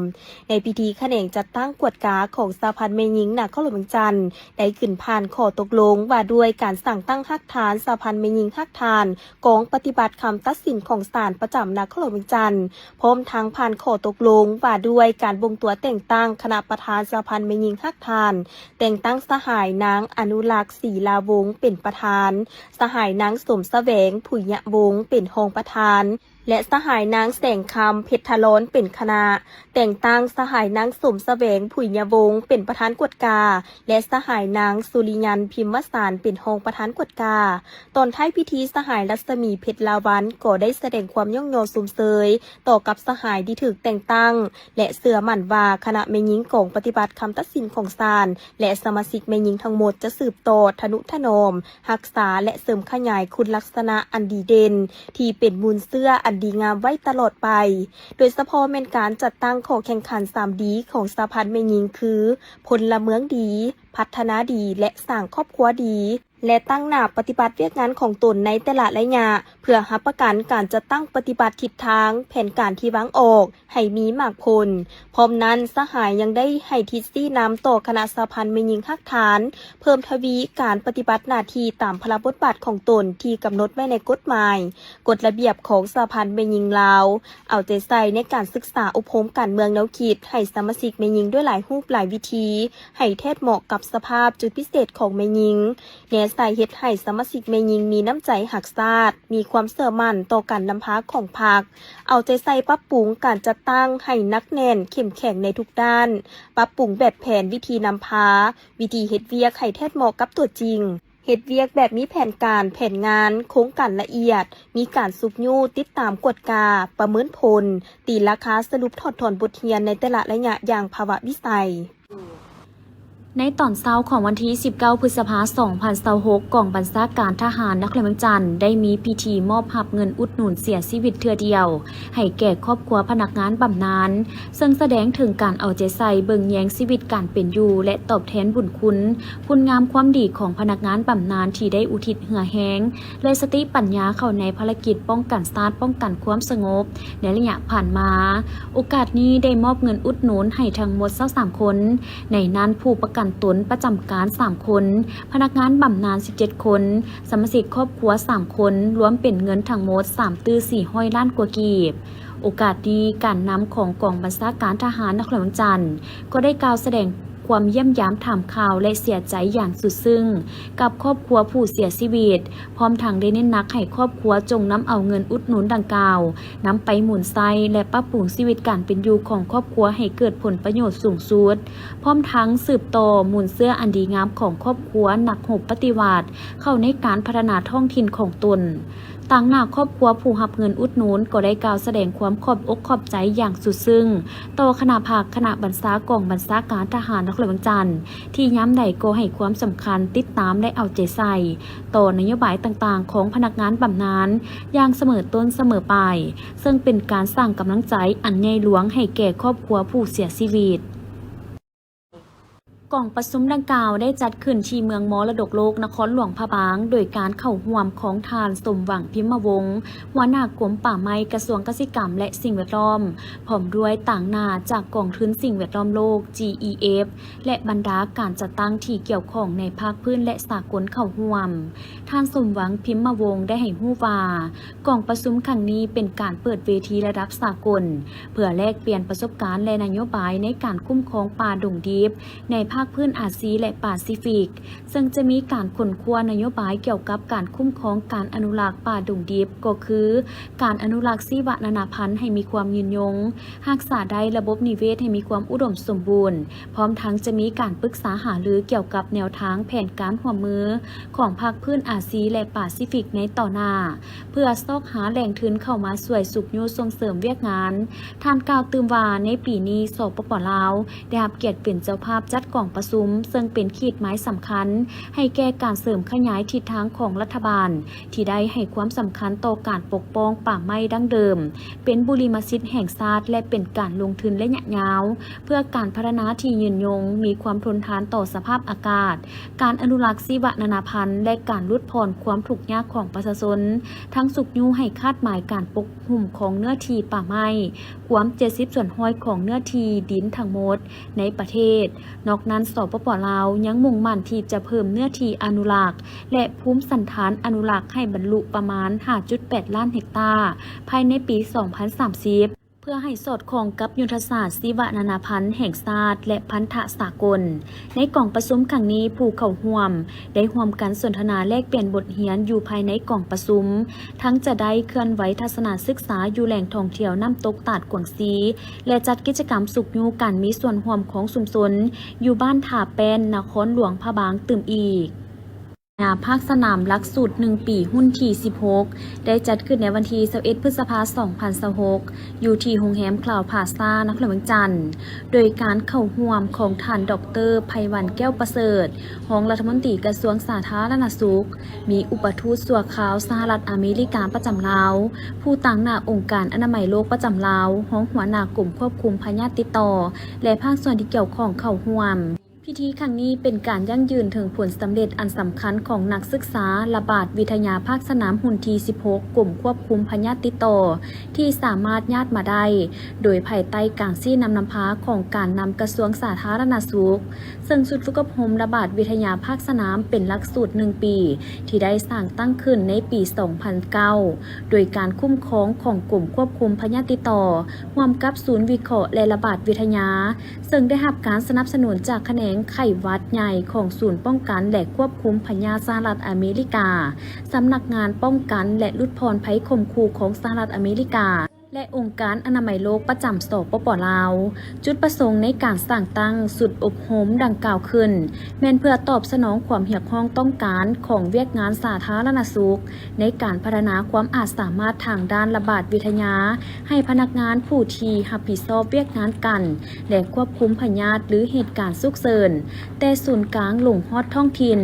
ໃນພິທີຂະແໜງຈັດຕັ້ງກວດກາຂອງສະຫະພັນແມ່ຍິງນະຄອນຫຼວງວຽງຈັນ ໄດ້ຂຶ້ນຜ່ານຂໍ້ຕົກລົງວ່າດ້ວຍການສ້າງຕັ້ງຮາກຖານສະຫະພັນແມ່ຍິງຮາກຖານກອງປະຕິບັດຄຳຕັດສິນຂອງສານປະຈຳນະຄອນຫຼວງວຽງຈັນ, ພ້ອມທັງຜ່ານຂໍ້ຕົກລົງວ່າດ້ວຍການບົ່ງຕົວແຕ່ງຕັ້ງຄະນະປະທານສະຫະພັນແມ່ຍິງຮາກຖານ, ແຕ່ງຕັ້ງສະຫາຍນາງ ອະນຸລັກ ສີລາວົງ ເປັນປະທານ, ສະຫາຍນາງ ສົມສະແຫວງ ຜຸຍຍະວົງ ເປັນຮອງປະທານ ແລະ ສະຫາຍນາງ ແສງຄຳ ເພັດທະລອນ ເປັນຄະນະ, ແຕ່ງຕັ້ງສະຫາຍນາງ ສົມສະແຫວງ ຜຸຍຍະວົງ ເປັນປະທານກວດກາ ແລະ ສະຫາຍນາງ ສຸລິຍັນ ພິມມະສານ ເປັນຮອງປະທານກວດກາ. ຕອນທ້າຍພິທີ, ສະຫາຍລັດສະໝີ ເພັດລາວັນ ກໍໄດ້ສະແດງຄວາມຍ້ອງຍໍຊົມເຊີຍຕໍ່ກັບສະຫາຍທີ່ຖືກແຕ່ງຕັ້ງ ແລະ ເຊື່ອໝັ້ນວ່າຄະນະແມ່ຍິງກອງປະຕິບັດຄຳຕັດສິນຂອງສານ ແລະ ສະມາຊິກແມ່ຍິງທັງໝົດຈະສືບຕໍ່ທະນຸຖະໜອມ, ຮັກສາ ແລະ ເສີມຂະຫຍາຍຄຸນລັກສະນະອັນດີເດັ່ນ ທີ່ເປັນມູນເຊື້ອອັນດີງາມໄວ້ຕະຫຼອດໄປ, ໂດຍສະເພາະແມ່ນການຈັດຕັ້ງຂໍ້ແຂ່ງຂັນສາມດີຂອງສະຫະພັນແມ່ຍິງ ຄື ພົນລະເມືອງດີ, ພັດທະນາດີ ແລະ ສ້າງຄອບຄົວດີ. ແລະ ຕັ້ງໜ້າປະຕິບັດວຽກງານຂອງຕົນໃນແຕ່ລະໄລຍະ ເພື່ອຮັບປະກັນການຈັດຕັ້ງປະຕິບັດທິດທາງແຜນການທີ່ວາງອອກໃຫ້ມີໝາກຜົນ. ພ້ອມນັ້ນ, ສະຫາຍຍັງໄດ້ໃຫ້ທິດຊີ້ນຳຕໍ່ຄະນະສະຫະພັນແມ່ຍິງຮາກຖານ ເພີ່ມທະວີການປະຕິບັດໜ້າທີ່ຕາມພາລະບົດບາດຂອງຕົນທີ່ກຳນົດໄວ້ໃນກົດໝາຍ, ກົດລະບຽບຂອງສະຫະພັນແມ່ຍິງລາວ, ເອົາໃຈໃສ່ໃນການສຶກສາອົບຮົມການເມືອງແນວຄິດໃຫ້ສະມາຊິກແມ່ຍິງດ້ວຍຫຼາຍຮູບຫຼາຍວິທີ ໃຫ້ແທດເໝາະກັບສະພາບຈຸດພິເສດຂອງແມ່ຍິງ, ແນໃສ່ເຮັດໃຫ້ສະມາຊິກແມ່ຍິງມີນ້ຳໃຈຮັກຊາດ, ມີຄວາມເຊື່ອໝັ້ນຕໍ່ການນຳພາຂອງພັກ, ເອົາໃຈໃສ່ປັບປຸງການຈັດຕັ້ງໃຫ້ໜັກແໜ້ນເຂັ້ມແຂງໃນທຸກດ້ານ, ປັບປຸງແບບແຜນວິທີນຳພາ, ວິທີເຮັດວຽກໃຫ້ແທດເໝາະກັບຕົວຈິງ. ເຮັດວຽກແບບມີແຜນການ, ແຜນງານ, ໂຄງການລະອຽດ, ມີການຊຸກຍູ້, ຕິດຕາມ, ກວດກາ, ປະເມີນຜົນ, ຕີລາຄາ, ສະຫຼຸບ, ຖອດຖອນບົດຮຽນໃນແຕ່ລະໄລຍະຢ່າງພາວະວິໄສ. ໃນຕອນເຊົ້າຂອງວັນທີສິບເກົ້າ ພຶດສະພາ ສອງພັນຊາວຫົກ ກອງບັນຊາການທະຫານນະຄອນຫຼວງວຽງຈັນ ໄດ້ມີພິທີມອບຮັບເງິນອຸດໜູນເສຍຊີວິດເທື່ອດຽວ ໃຫ້ແກ່ຄອບຄົວພະນັກງານບຳນານ, ເຊິ່ງສະແດງເຖິງການເອົາໃຈໃສ່ເບິ່ງແຍງຊີວິດການເປັນຢູ່ ແລະ ຕອບແທນບຸນຄຸນ ຄຸນງາມຄວາມດີຂອງພະນັກງານບຳນານທີ່ໄດ້ອຸທິດເຫື່ອແຮງ ແລະ ສະຕິປັນຍາເຂົ້າໃນພາລະກິດປ້ອງກັນຊາດ, ປ້ອງກັນຄວາມສະຫງົບໃນໄລຍະຜ່ານມາ. ໂອກາດນີ້ໄດ້ມອບເງິນອຸດໜູນໃຫ້ທັງໝົດຊາວສາມຄົນ, ໃນນັ້ນຜູ້ປະກັນຕົນປະຈຳການສາມຄົນ, ພະນັກງານບຳນານສິບເຈັດຄົນ, ສະມາຊິກຄອບຄົວສາມຄົນ, ລວມເປັນເງິນທັງໝົດສາມຕື້ສີ່ຮ້ອຍລ້ານກວ່າກີບ. ໂອກາດນີ້, ການນຳຂອງກອງບັນຊາການທະຫານນະຄອນຫຼວງວຽງຈັນ ກໍໄດ້ກ່າວສະແດງຄວາມຢ້ຽມຢາມຖາມຂ່າວ ແລະ ເສຍໃຈຢ່າງສຸດຊຶ້ງກັບຄອບຄົວຜູ້ເສຍຊີວິດ, ພ້ອມທັງໄດ້ເນັ້ນໜັກໃຫ້ຄອບຄົວຈົ່ງນຳເອົາເງິນອຸດໜູນດັ່ງກ່າວ ນຳໄປໝູນໃຊ້ ແລະ ປັບປຸງຊີວິດການເປັນຢູ່ຂອງຄອບຄົວໃຫ້ເກີດຜົນປະໂຫຍດສູງສຸດ, ພ້ອມທັງສືບຕໍ່ມູນເຊື້ອອັນດີງາມຂອງຄອບຄົວນັກຮົບປະຕິວັດ ເຂົ້າໃນການພັດທະນາທ້ອງຖິ່ນຂອງຕົນ. ຕາງໜ້າຄອບຄົວຜູ້ຮັບເງິນອຸດໜູນກໍໄດ້ກ່າວສະແດງຄວາມຂອບອົກຂອບໃຈຢ່າງສຸດຊຶ້ງຕໍ່ຄະນະພັກ, ຄະນະບັນຊາ, ກອງບັນຊາການທະຫານນະຄອນຫຼວງວຽງຈັນ ທີ່ຍາມໃດກໍໃຫ້ຄວາມສຳຄັນ, ຕິດຕາມ ແລະ ເອົາໃຈໃສ່ຕໍ່ນະໂຍບາຍຕ່າງໆຂອງພະນັກງານບຳນານຢ່າງສະເໝີຕົ້ນສະເໝີປາຍ, ເຊິ່ງເປັນການສ້າງກຳລັງໃຈອັນໃຫຍ່ຫຼວງໃຫ້ແກ່ຄອບຄົວຜູ້ເສຍຊີວິດ. ກອງປະຊຸມດັ່ງກ່າວໄດ້ຈັດຂຶ້ນທີ່ເມືອງມໍລະດົກໂລກນະຄອນຫຼວງພະບາງ, ໂດຍການເຂົ້າຮ່ວມຂອງທ່ານ ສົມຫວັງ ພິມມະວົງ ຫົວໜ້າກົມປ່າໄມ້ ກະຊວງກະສິກຳ ແລະ ສິ່ງແວດລ້ອມ, ພ້ອມດ້ວຍຕາງໜ້າຈາກກອງທຶນສິ່ງແວດລ້ອມໂລກ ຈີອີເອັຟ ແລະ ບັນດາການຈັດຕັ້ງທີ່ກ່ຽວຂ້ອງໃນພາກພື້ນ ແລະ ສາກົນເຂົ້າຮ່ວມ. ທ່ານ ສົມຫວັງ ພິມມະວົງ ໄດ້ໃຫ້ຮູ້ວ່າ ກອງປະຊຸມຄັ້ງນີ້ເປັນການເປີດເວທີລະດັບສາກົນ ເພື່ອແລກປ່ຽນປະສົບການ ແລະ ນະໂຍບາຍໃນການຄຸ້ມຄອງປ່າດົງດິບໃນພາກພື້ນອາຊີ ແລະ ປາຊີຟິກ, ເຊິ່ງຈະມີການຄົ້ນຄວ້ານະໂຍບາຍກ່ຽວກັບການຄຸ້ມຄອງການອະນຸລັກປ່າດົງດິບ, ກໍຄືການອະນຸລັກຊີວະນານາພັນໃຫ້ມີຄວາມຍືນຍົງ, ຮັກສາໄດ້ລະບົບນິເວດໃຫ້ມີຄວາມອຸດົມສົມບູນ, ພ້ອມທັງຈະມີການປຶກສາຫາລືກ່ຽວກັບແນວທາງແຜນການຮ່ວມມືຂອງພາກພື້ນອາຊີ ແລະ ປາຊີຟິກໃນຕໍ່ໜ້າ. ເພື່ອຊອກຫາແຫຼ່ງທຶນເຂົ້າມາຊ່ວຍຊຸກຍູ້ສົ່ງເສີມວຽກງານ. ທ່ານກ່າວຕື່ມວ່າ ໃນປີນີ້ ສປປ ລາວ ໄດ້ຮັບກຽດເປັນເຈົ້າພາບຈັດກອງປະຊຸມ, ເຊິ່ງເປັນຂີດໝາຍສຳຄັນໃຫ້ແກ່ການເສີມຂະຫຍາຍທິດທາງຂອງລັດຖະບານ ທີ່ໄດ້ໃຫ້ຄວາມສຳຄັນຕໍ່ການປົກປ້ອງປ່າໄມ້ດັ້ງເດີມ ເປັນບຸລິມະສິດແຫ່ງຊາດ ແລະ ເປັນການລົງທຶນໄລຍະຍາວ ເພື່ອການພັດທະນາທີ່ຍືນຍົງ, ມີຄວາມທົນທານຕໍ່ສະພາບອາກາດ, ການອະນຸລັກຊີວະນານາພັນ ແລະ ການຫຼຸດຜ່ອນຄວາມທຸກຍາກຂອງປະຊາຊົນ, ທັງຊຸກຍູ້ໃຫ້ຄາດໝາຍການປົກຫຸ້ມຂອງເນື້ອທີ່ປ່າໄມ້, ກວມເຈັດສິບສ່ວນຮ້ອຍຂອງເນື້ອທີ່ດິນທັງໝົດໃນປະເທດ. ນອກນັ້ນ, ສປປ ລາວ ຍັງມຸ່ງໝັ້ນທີ່ຈະເພີ່ມເນື້ອທີ່ອະນຸລັກ ແລະ ພູມສັນຖານອະນຸລັກໃຫ້ບັນລຸປະມານຫ້າຈຸດແປດລ້ານເຮັກຕາ ພາຍໃນປີສອງພັນສາມສິບ ເພື່ອໃຫ້ສອດຄ່ອງກັບຍຸດທະສາດຊີວະນານາພັນແຫ່ງຊາດ ແລະ ພັນທະສາກົນ. ໃນກອງປະຊຸມຄັ້ງນີ້, ຜູ້ເຂົ້າຮ່ວມໄດ້ຮ່ວມກັນສົນທະນາແລກປ່ຽນບົດຮຽນຢູ່ພາຍໃນກອງປະຊຸມ, ທັງຈະໄດ້ເຄື່ອນໄຫວທັດສະນະສຶກສາຢູ່ແຫຼ່ງທ່ອງທ່ຽວນ້ຳຕົກຕາດກວາງຊີ ແລະ ຈັດກິດຈະກຳຊຸກຍູ້ການມີສ່ວນຮ່ວມຂອງຊຸມຊົນຢູ່ບ້ານທ່າແປ້ນ, ນະຄອນຫຼວງພະບາງຕື່ມອີກ. ນາພາກສະໜາມຫຼັກສູດໜຶ່ງປີ ຮຸ່ນທີສິບຫົກ ໄດ້ຈັດຂຶ້ນໃນວັນທີຊາວເອັດ ພຶດສະພາ ສອງພັນຊາວຫົກ ຢູ່ທີ່ໂຮງແຮມຄລາວພລາຊາ ນະຄອນຫຼວງວຽງຈັນ ໂດຍການເຂົ້າຮ່ວມຂອງທ່ານ ດອກເຕີ ໄພວັນ ແກ້ວປະເສີດ ຮອງລັດຖະມົນຕີກະຊວງສາທາລະນະສຸກ, ມີອຸປະທູດຊົ່ວຄາວສະຫະລັດອາເມລິກາປະຈຳລາວ, ຜູ້ຕາງໜ້າອົງການອະນາໄມໂລກປະຈຳລາວ, ຮອງຫົວໜ້າກົມຄວບຄຸມພະຍາດຕິດຕໍ່ ແລະ ພາກສ່ວນທີ່ກ່ຽວຂ້ອງເຂົ້າຮ່ວມ. ພິທີຄັ້ງນີ້ເປັນການຢັ້ງຢືນເຖິງຜົນສຳເລັດອັນສຳຄັນຂອງນັກສຶກສາລະບາດວິທະຍາພາກສະໜາມຮຸ່ນທີສິບຫົກ ກົມຄວບຄຸມພະຍາດຕິດຕໍ່ ທີ່ສາມາດຍາດມາໄດ້ ໂດຍພາຍໃຕ້ການຊີ້ນຳນຳພາຂອງການນຳກະຊວງສາທາລະນະສຸກ. ເຊິ່ງຊຸດຝຶກອົບຮົມລະບາດວິທະຍາພາກສະໜາມເປັນຫຼັກສູດໜຶ່ງປີ ທີ່ໄດ້ສ້າງຕັ້ງຂຶ້ນໃນປີສອງພັນເກົ້າ ໂດຍການຄຸ້ມຄອງຂອງກົມຄວບຄຸມພະຍາດຕິດຕໍ່ ຮ່ວມກັບສູນວິເຄາະ ແລະ ລະບາດວິທະຍາ ເຊິ່ງໄດ້ຮັບການສະໜັບສະໜູນຈາກຂະແໜງໄຂ້ຫວັດໃຫຍ່ຂອງສູນປ້ອງກັນ ແລະ ຄວບຄຸມພະຍາດສະຫະລັດອາເມລິກາ, ສຳນັກງານປ້ອງກັນ ແລະ ຫຼຸດຜ່ອນໄພຂົ່ມຂູ່ຂອງສະຫະລັດອາເມລິກາ ແລະ ອົງການອະນາໄມໂລກປະຈຳ ສປປ ລາວ. ຈຸດປະສົງໃນການສ້າງຕັ້ງຊຸດອົບຮົມດັ່ງກ່າວຂຶ້ນ ແມ່ນເພື່ອຕອບສະໜອງຄວາມຮຽກຮ້ອງຕ້ອງການຂອງວຽກງານສາທາລະນະສຸກ ໃນການພັດທະນາຄວາມອາດສາມາດທາງດ້ານລະບາດວິທະຍາ ໃຫ້ພະນັກງານຜູ້ທີ່ຮັບຜິດຊອບວຽກງານກັນ ແລະ ຄວບຄຸມພະຍາດ ຫຼື ເຫດການສຸກເສີນ ແຕ່ສູນກາງລົງຮອດທ້ອງຖິ່ນ,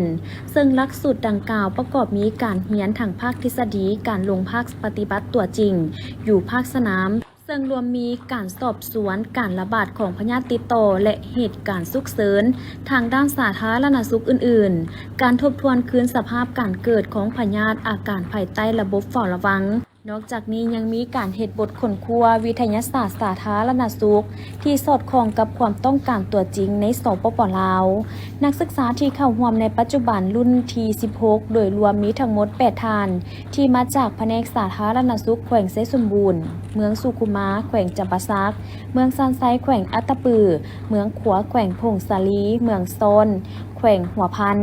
ເຊິ່ງຫຼັກສູດດັ່ງກ່າວປະກອບມີການຮຽນທັງພາກທິດສະດີ, ການລົງພາກປະຕິບັດຕົວຈິງຢູ່ພາກສະໜາມ, ເຊິ່ງລວມມີການສອບສວນການລະບາດຂອງພະຍາດຕິດຕໍ່ ແລະ ເຫດການສຸກເສີນທາງດ້ານສາທາລະນະສຸກອື່ນໆ, ການທົບທວນຄືນສະພາບການເກີດຂອງພະຍາດ, ອາການພາຍໃຕ້ລະບົບເຝົ້າລະວັງ. ນອກຈາກນີ້ຍັງມີການເຮັດບົດຄົ້ນຄວ້າວິທະຍາສາດສາທາລະນະສຸກ ທີ່ສອດຄ່ອງກັບຄວາມຕ້ອງການຕົວຈິງໃນ ສປປ ລາວ. ນັກສຶກສາທີ່ເຂົ້າຮ່ວມໃນປັດຈຸບັນລຸ້ນທີສິບຫົກ ໂດຍລວມມີທັງໝົດແປດທ່ານ ທີ່ມາຈາກພະແນກສາທາລະນະສຸກແຂວງໄຊສົມບູນ, ເມືອງສຸຂຸມາ ແຂວງຈຳປາສັກ, ເມືອງຊານໄຊແຂວງອັດຕະປື, ເມືອງຂວາແຂວງຜົ້ງສາລີ, ເມືອງຊອນ ແຂວງຫົວພັນ,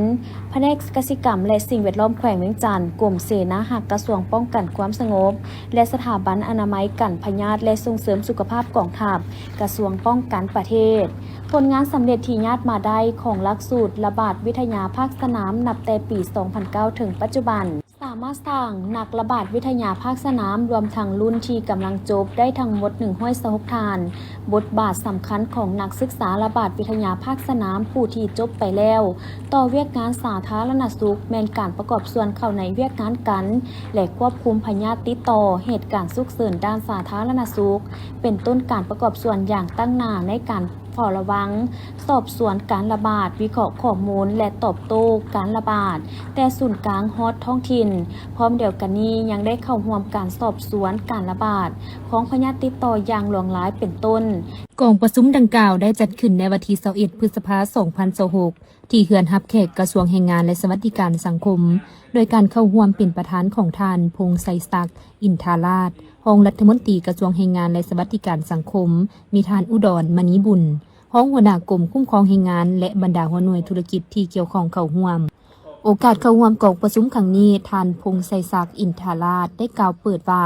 ພະແນກກະສິກຳ ແລະ ສິ່ງແວດລ້ອມແຂວງວຽງຈັນ, ກົມເສນາຮັກກະຊວງປ້ອງກັນຄວາມສະຫງົບ ແລະ ສະຖາບັນອະນາໄມກັນພະຍາດ ແລະ ສົ່ງເສີມສຸຂະພາບກອງທັບ ກະຊວງປ້ອງກັນປະເທດ. ຜົນງານສຳເລັດທີ່ຍາດມາໄດ້ຂອງຫຼັກສູດລະບາດວິທະຍາພາກສະໜາມ ນັບແຕ່ປີສອງພັນເກົ້າ ເຖິງປັດຈຸບັນ ສາມາດສ້າງນັກລະບາດວິທະຍາພາກສະໜາມ ລວມທັງລຸ້ນທີ່ກຳລັງຈົບ ໄດ້ທັງໝົດໜຶ່ງຮ້ອຍຊາວຫົກທ່ານ. ບົດບາດສຳຄັນຂອງນັກສຶກສາລະບາດວິທະຍາພາກສະໜາມຜູ້ທີ່ຈົບໄປແລ້ວ ຕໍ່ວຽກງານສາທາລະນະສຸກ ແມ່ນການປະກອບສ່ວນເຂົ້າໃນວຽກງານກັນ ແລະ ຄວບຄຸມພະຍາດຕິດຕໍ່, ເຫດການສຸກເສີນດ້ານສາທາລະນະສຸກ, ເປັນຕົ້ນການປະກອບສ່ວນຢ່າງຕັ້ງໜ້າໃນການ ເຝົ້າລະວັງ, ສອບສວນການລະບາດ, ວິເຄາະຂໍ້ມູນ ແລະ ຕອບໂຕ້ການລະບາດ ແຕ່ສູນກາງຮອດທ້ອງຖິ່ນ. ພ້ອມດຽວກັນນີ້ ຍັງໄດ້ເຂົ້າຮ່ວມການສອບສວນການລະບາດຂອງພະຍາດຕິດຕໍ່ຢ່າງຫຼວງຫຼາຍເປັນຕົ້ນ. ກອງປະຊຸມດັ່ງກ່າວໄດ້ຈັດຂຶ້ນໃນວັນທີຊາວເອັດ ພຶດສະພາ ສອງພັນຊາວຫົກ ທີ່ເຮືອນຮັບແຂກກະຊວງແຮງງານ ແລະ ສະຫວັດດີການສັງຄົມ, ໂດຍການເຂົ້າຮ່ວມເປັນປະທານຂອງທ່ານ ພົງໄຊສັກ ອິນທາລາດ ຮອງລັດຖະມົນຕີກະຊວງແຮງງານ ແລະ ສະຫວັດດີການສັງຄົມ, ມີທ່ານ ອຸດອນ ມະນີບຸນ ຮອງຫົວໜ້າກົມຄຸ້ມຄອງແຮງງານ ແລະ ບັນດາຫົວໜ່ວຍທຸລະກິດທີ່ກ່ຽວຂ້ອງເຂົ້າຮ່ວມ. ໂອກາດເຂົ້າຮ່ວມກອງປະຊຸມຄັ້ງນີ້, ທ່ານ ພົງໄຊສັກ ອິນທາລາດ ໄດ້ກ່າວເປີດວ່າ,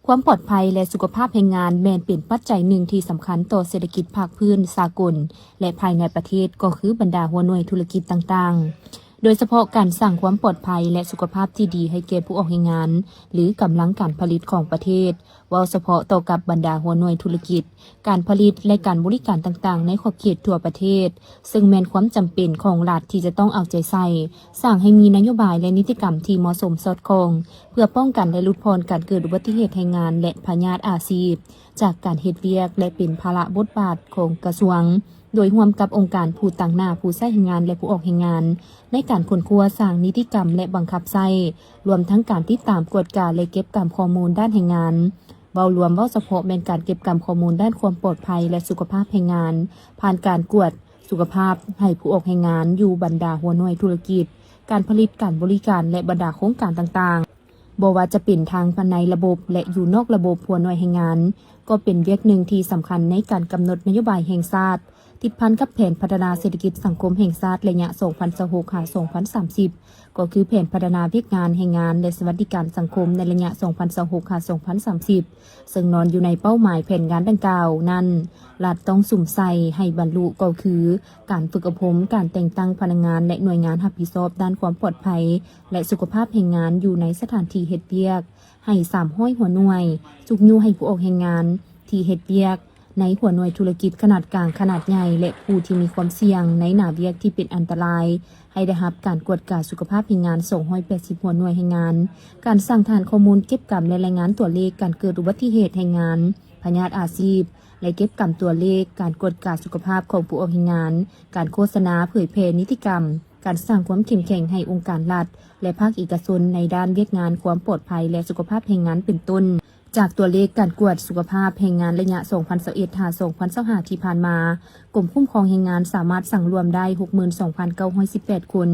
ຄວາມປອດໄພ ແລະ ສຸຂະພາບແຮງງານແມ່ນເປັນປັດໄຈໜຶ່ງທີ່ສຳຄັນຕໍ່ເສດຖະກິດພາກພື້ນສາກົນ ແລະ ພາຍໃນປະເທດ, ກໍຄືບັນດາຫົວໜ່ວຍທຸລະກິດຕ່າງໆ. ໂດຍສະເພາະການສ້າງຄວາມປອດໄພ ແລະ ສຸຂະພາບທີ່ດີໃຫ້ແກ່ຜູ້ອອກແຮງງານ ຫຼື ກຳລັງການຜະລິດຂອງປະເທດ, ເວົ້າສະເພາະຕໍ່ກັບບັນດາຫົວໜ່ວຍທຸລະກິດ, ການຜະລິດ ແລະ ການບໍລິການຕ່າງໆໃນຂອບເຂດທົ່ວປະເທດ, ເຊິ່ງແມ່ນຄວາມຈຳເປັນຂອງລັດທີ່ຈະຕ້ອງເອົາໃຈໃສ່, ສ້າງໃຫ້ມີນະໂຍບາຍ ແລະ ນິຕິກຳທີ່ເໝາະສົມສອດຄ່ອງ ເພື່ອປ້ອງກັນ ແລະ ຫຼຸດຜ່ອນການເກີດອຸບັດຕິເຫດແຮງງານ ແລະ ພະຍາດອາຊີບ ຈາກການເຮັດວຽກ ແລະ ເປັນພາລະບົດບາດຂອງກະຊວງ. ໂດຍຮ່ວມກັບອົງການຜູ້ຕາງໜ້າຜູ້ໃຊ້ແຮງງານ ແລະ ຜູ້ອອກແຮງງານ ໃນການຄົ້ນຄວ້າສ້າງນິຕິກຳ ແລະ ບັງຄັບໃຊ້, ລວມທັງການຕິດຕາມ, ກວດກາ ແລະ ເກັບກຳຂໍ້ມູນດ້ານແຮງງານ. ເວົ້າລວມ, ເວົ້າສະເພາະແມ່ນການເກັບກຳຂໍ້ມູນດ້ານຄວາມປອດໄພ ແລະ ສຸຂະພາບແຮງງານ, ຜ່ານການກວດສຸຂະພາບໃຫ້ຜູ້ອອກແຮງງານຢູ່ບັນດາຫົວໜ່ວຍທຸລະກິດ, ການຜະລິດ, ການບໍລິການ ແລະ ບັນດາໂຄງການຕ່າງໆ. ບໍ່ວ່າຈະເປັນທັງພາຍໃນລະບົບ ແລະ ຢູ່ນອກລະບົບ, ຫົວໜ່ວຍແຮງງານກໍເປັນວຽກໜຶ່ງທີ່ສຳຄັນໃນການກຳນົດນະໂຍບາຍແຫ່ງຊາດ ຕິດພັນກັບແຜນພັດທະນາເສດຖະກິດສັງຄົມແຫ່ງຊາດໄລຍະສອງພັນຊາວຫົກ ຫາ ສອງພັນສາມສິບ, ກໍຄືແຜນພັດທະນາວຽກງານ, ແຮງງານ ແລະ ສະຫວັດດີການສັງຄົມໃນໄລຍະສອງພັນຊາວຫົກ ຫາ ສອງພັນສາມສິບ, ເຊິ່ງນອນຢູ່ໃນເປົ້າໝາຍແຜນງານດັ່ງກ່າວນັ້ນ, ລັດຕ້ອງສຸມໃສ່ໃຫ້ບັນລຸກໍຄື ການຝຶກອົບຮົມ, ການແຕ່ງຕັ້ງພະນັກງານ ແລະ ໜ່ວຍງານຮັບຜິດຊອບດ້ານຄວາມປອດໄພ ແລະ ສຸຂະພາບແຮງງານຢູ່ໃນສະຖານທີ່ເຮັດວຽກ ໃຫ້ສາມຮ້ອຍຫົວໜ່ວຍ, ຊຸກຍູ້ໃຫ້ຜູ້ອອກແຮງງານທີ່ເຮັດວຽກໃນຫົວໜ່ວຍທຸລະກິດຂະໜາດກາງ, ຂະໜາດໃຫຍ່ ແລະ ຜູ້ທີ່ມີຄວາມສ່ຽງໃນໜ້າວຽກທີ່ເປັນອັນຕະລາຍ ໃຫ້ໄດ້ຮັບການກວດກາສຸຂະພາບແຮງງານ ສອງຮ້ອຍແປດສິບຫົວໜ່ວຍແຮງງານ, ການສ້າງຖານຂໍ້ມູນເກັບກຳ ແລະ ລາຍງານຕົວເລກການເກີດອຸບັດຕິເຫດແຮງງານ ພະຍາດອາຊີບ ແລະ ເກັບກຳຕົວເລກການກວດກາສຸຂະພາບຂອງຜູ້ອອກແຮງງານ, ການໂຄສະນາເຜີຍແຜ່ນິຕິກຳ, ການສ້າງຄວາມເຂັ້ມແຂງໃຫ້ອົງການລັດ ແລະ ພາກເອກະຊົນໃນດ້ານວຽກງານຄວາມປອດໄພ ແລະ ສຸຂະພາບແຮງງານເປັນຕົ້ນ. ຈາກຕົວເລກການກວດສຸຂະພາບແຮງງານໄລຍະສອງພັນຊາວເອັດ ຫາ ສອງພັນຊາວຫ້າທີ່ຜ່ານມາ, ກົມຄຸ້ມຄອງແຮງງານສາມາດສັງລວມໄດ້ຫົກໝື່ນສອງພັນເກົ້າຮ້ອຍສິບແປດຄົນ,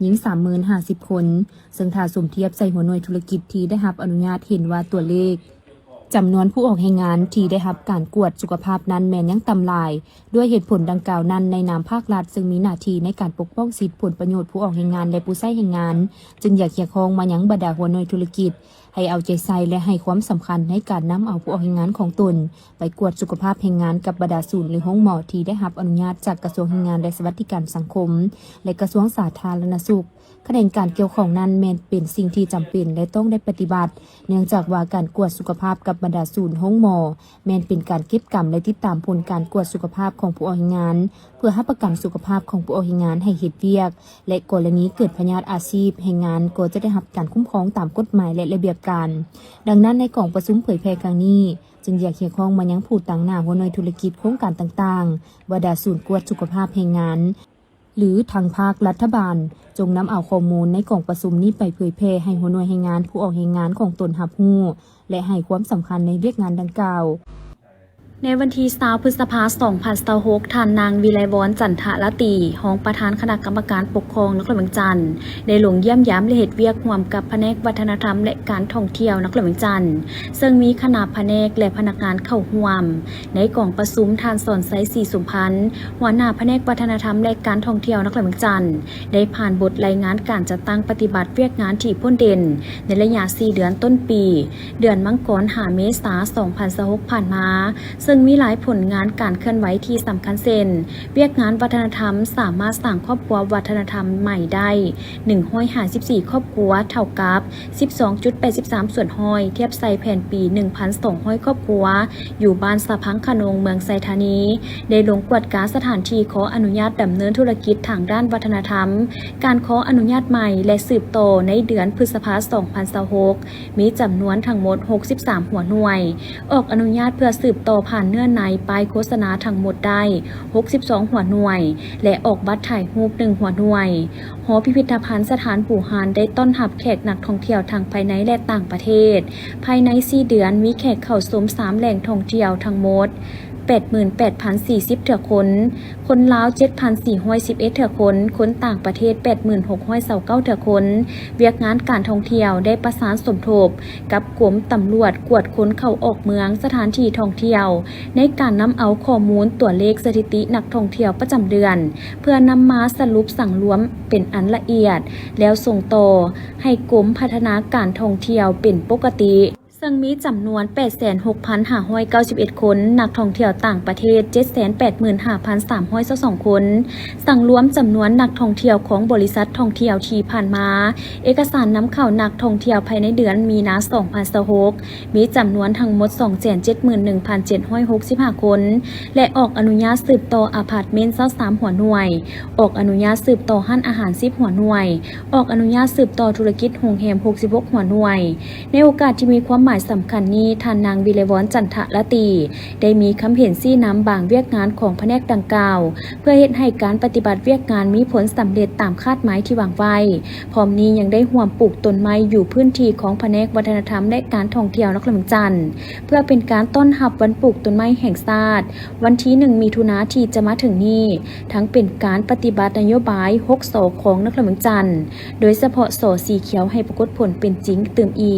ຍິງສາມໝື່ນຫ້າສິບຄົນ, ເຊິ່ງຖ້າສົມທຽບໃສ່ຫົວໜ່ວຍທຸລະກິດທີ່ໄດ້ຮັບອະນຸຍາດ ເຫັນວ່າຕົວເລກຈຳນວນຜູ້ອອກແຮງງານທີ່ໄດ້ຮັບການກວດສຸຂະພາບນັ້ນແມ່ນຍັງຕ່ຳຫຼາຍ. ດ້ວຍເຫດຜົນດັ່ງກ່າວນັ້ນ, ໃນນາມພາກລັດເຊິ່ງມີໜ້າທີ່ໃນການປົກປ້ອງສິດຜົນປະໂຫຍດຜູ້ອອກແຮງງານ ແລະ ຜູ້ໃຊ້ແຮງງານ, ຈຶ່ງຢາກຮຽກຮ້ອງມາຍັງບັນດາຫົວໜ່ວຍທຸລະກິດ ໃຫ້ເອົາໃຈໃສ່ ແລະ ໃຫ້ຄວາມສຳຄັນໃນການນຳເອົາຜູ້ອອກແຮງງານຂອງຕົນໄປກວດສຸຂະພາບແຮງງານກັບບັນດາສູນ ຫຼື ໂຮງໝໍທີ່ໄດ້ຮັບອະນຸຍາດຈາກກະຊວງແຮງງານ ແລະ ສະຫວັດດີການສັງຄົມ ແລະ ກະຊວງສາທາລະນະສຸກ. ຂະແໜງການກ່ຽວຂ້ອງນັ້ນແມ່ນເປັນສິ່ງທີ່ຈຳເປັນ ແລະ ຕ້ອງໄດ້ປະຕິບັດ, ເນື່ອງຈາກວ່າການກວດສຸຂະພາບກັບບັນດາສູນ, ໂຮງໝໍ ແມ່ນເປັນການເກັບກຳ ແລະ ຕິດຕາມຜົນການກວດສຸຂະພາບຂອງຜູ້ອອກແຮງງານ ເພື່ອຮັບປະກັນສຸຂະພາບຂອງຜູ້ອອກແຮງງານໃຫ້ເຮັດວຽກ ແລະ ກໍລະນີເກີດພະຍາດອາຊີບ, ແຮງງານກໍຈະໄດ້ຮັບການຄຸ້ມຄອງຕາມກົດໝາຍ ແລະ ລະບຽບການ. ດັ່ງນັ້ນ, ໃນກອງປະຊຸມເຜີຍແຜ່ຄັ້ງນີ້, ຈຶ່ງຢາກຮຽກຮ້ອງມາຍັງຜູ້ຕາງໜ້າຫົວໜ່ວຍທຸລະກິດໂຄງການຕ່າງໆ, ບັນດາສູນກວດສຸຂະພາບແຮງງານ ຫຼື ທາງພາກລັດຖະບານ, ຈົ່ງນຳເອົາຂໍ້ມູນໃນກອງປະຊຸມນີ້ໄປເຜີຍແຜ່ໃຫ້ຫົວໜ່ວຍແຮງງານຜູ້ອອກແຮງງານຂອງຕົນຮັບຮູ້ ແລະ ໃຫ້ຄວາມສຳຄັນໃນວຽກງານດັ່ງກ່າວ. ໃນວັນທີຊາວ ພຶດສະພາ ສອງພັນຊາວຫົກ, ທ່ານນາງ ວິໄລວອນ ຈັນທະລາຕີ ຮອງປະທານຄະນະກຳມະການປົກຄອງນະຄອນຫຼວງວຽງຈັນ ໄດ້ລົງຢ້ຽມຢາມ ແລະ ເຮັດວຽກຮ່ວມກັບພະແນກວັດທະນະທຳ ແລະ ການທ່ອງທ່ຽວນະຄອນຫຼວງວຽງຈັນ, ເຊິ່ງມີຄະນະພະແນກ ແລະ ພະນັກງານເຂົ້າຮ່ວມ. ໃນກອງປະຊຸມ, ທ່ານ ສອນໄຊ ສີສົມພັນ ຫົວໜ້າພະແນກວັດທະນະທຳ ແລະ ການທ່ອງທ່ຽວນະຄອນຫຼວງວຽງຈັນ ໄດ້ຜ່ານບົດລາຍງານການຈັດຕັ້ງປະຕິບັດວຽກງານທີ່ພົ້ນເດັ່ນໃນໄລຍະສີ່ເດືອນຕົ້ນປີ, ເດືອນມັງກອນຫາເມສາ ສອງພັນຊາວຫົກ ຜ່ານມາ, ເຊິ່ງມີຫຼາຍຜົນງານການເຄື່ອນໄຫວທີ່ສຳຄັນເຊັ່ນ, ວຽກງານວັດທະນະທຳສາມາດສ້າງຄອບຄົວວັດທະນະທຳໃໝ່ໄດ້ ໜຶ່ງຮ້ອຍຫ້າສິບສີ່ຄອບຄົວ, ເທົ່າກັບ ສິບສອງຈຸດແປດສິບສາມສ່ວນຮ້ອຍ ທຽບໃສ່ແຜນປີ ໜຶ່ງພັນສອງຮ້ອຍຄອບຄົວ ຢູ່ບ້ານສະພັງຂະນົງ ເມືອງໄຊທານີ ໄດ້ລົງກວດກາສະຖານທີ່ຂໍອະນຸຍາດດຳເນີນທຸລະກິດທາງດ້ານວັດທະນະທຳ, ການຂໍອະນຸຍາດໃໝ່ ແລະ ສືບຕໍ່ໃນເດືອນພຶດສະພາ ສອງພັນຊາວຫົກ ມີຈຳນວນທັງໝົດ ຫົກສິບສາມຫົວໜ່ວຍ, ອອກອະນຸຍາດເພື່ອສືບຕໍ່ຜ່ານເນື້ອໃນປ້າຍໂຄສະນາທັງໝົດໄດ້ ຫົກສິບສອງຫົວໜ່ວຍ ແລະ ອອກບັດຖ່າຍຮູບ ໜຶ່ງຫົວໜ່ວຍ. ຫໍພິພິທະພັນສະຖານບູຮານໄດ້ຕ້ອນຮັບແຂກນັກທ່ອງທ່ຽວທັງພາຍໃນ ແລະ ຕ່າງປະເທດ. ພາຍໃນສີ່ເດືອນ ມີແຂກເຂົ້າຊົມສາມແຫຼ່ງທ່ອງທ່ຽວທັງໝົດ ແປດໝື່ນແປດພັນສີ່ສິບເທື່ອຄົນ, ຄົນລາວ ເຈັດພັນສີ່ຮ້ອຍສິບເອັດເທື່ອຄົນ, ຄົນຕ່າງປະເທດ ແປດໝື່ນຫົກຮ້ອຍຊາວເກົ້າເທື່ອຄົນ. ວຽກງານການທ່ອງທ່ຽວໄດ້ປະສານສົມທົບກັບກົມຕຳຫຼວດກວດຄົນເຂົ້າອອກເມືອງ, ສະຖານທີ່ທ່ອງທ່ຽວ ໃນການນຳເອົາຂໍ້ມູນຕົວເລກສະຖິຕິນັກທ່ອງທ່ຽວປະຈຳເດືອນ ເພື່ອນຳມາສະຫຼຸບສັງລວມເປັນອັນລະອຽດ ແລ້ວສົ່ງຕໍ່ໃຫ້ກົມພັດທະນາການທ່ອງທ່ຽວເປັນປົກກະຕິ, ເຊິ່ງມີຈຳນວນ ແປດແສນຫົກພັນຫ້າຮ້ອຍເກົ້າສິບເອັດຄົນ, ນັກທ່ອງທ່ຽວຕ່າງປະເທດ ເຈັດແສນແປດໝື່ນຫ້າພັນສາມຮ້ອຍຊາວສອງຄົນ, ສັງລວມຈຳນວນນັກທ່ອງທ່ຽວຂອງບໍລິສັດທ່ອງທ່ຽວທີ່ຜ່ານມາ, ເອກະສານນຳເຂົ້ານັກທ່ອງທ່ຽວພາຍໃນເດືອນມີນາ ສອງພັນຊາວຫົກ ມີຈຳນວນທັງໝົດ ສອງແສນເຈັດໝື່ນໜຶ່ງພັນເຈັດຮ້ອຍຫົກສິບຫ້າຄົນ ແລະ ອອກອະນຸຍາດສືບຕໍ່ອາພາດເມັນ ຊາວສາມຫົວໜ່ວຍ, ອອກອະນຸຍາດສືບຕໍ່ຮ້ານອາຫານ ສິບຫົວໜ່ວຍ, ອອກອະນຸຍາດສືບຕໍ່ທຸລະກິດໂຮງແຮມ ຫົກສິບຫົກຫົວໜ່ວຍ. ໃນໂອກາດທີ່ມີຄວາມໝາຍສຳຄັນນີ້, ທ່ານນາງ ວິໄລວອນ ຈັນທະລາຕີ ໄດ້ມີຄຳເຫັນຊີ້ນຳບາງວຽກງານຂອງພະແນກດັ່ງກ່າວ ເພື່ອເຮັດໃຫ້ການປະຕິບັດວຽກງານມີຜົນສຳເລັດຕາມຄາດໝາຍທີ່ວາງໄວ້. ພ້ອມນີ້ຍັງໄດ້ຮ່ວມປູກຕົ້ນໄມ້ຢູ່ພື້ນທີ່ຂອງພະແນກວັດທະນະທຳ ແລະ ການທ່ອງທ່ຽວນະຄອນຫຼວງວຽງຈັນ ເພື່ອເປັນການຕ້ອນຮັບວັນປູກຕົ້ນໄມ້ແຫ່ງຊາດ ວັນທີໜຶ່ງ ມິຖຸນາທີ່ຈະມາເຖິງນີ້, ທັງເປັນການປະຕິບັດນະໂຍບາຍ ຫົກ ສ ຂອງນະຄອນຫຼວງວຽງຈັນ, ໂດຍສະເພາະ ສ ສີຂຽວ ໃຫ້ປາກົດຜົນເປັນຈິງຕື່ມອີ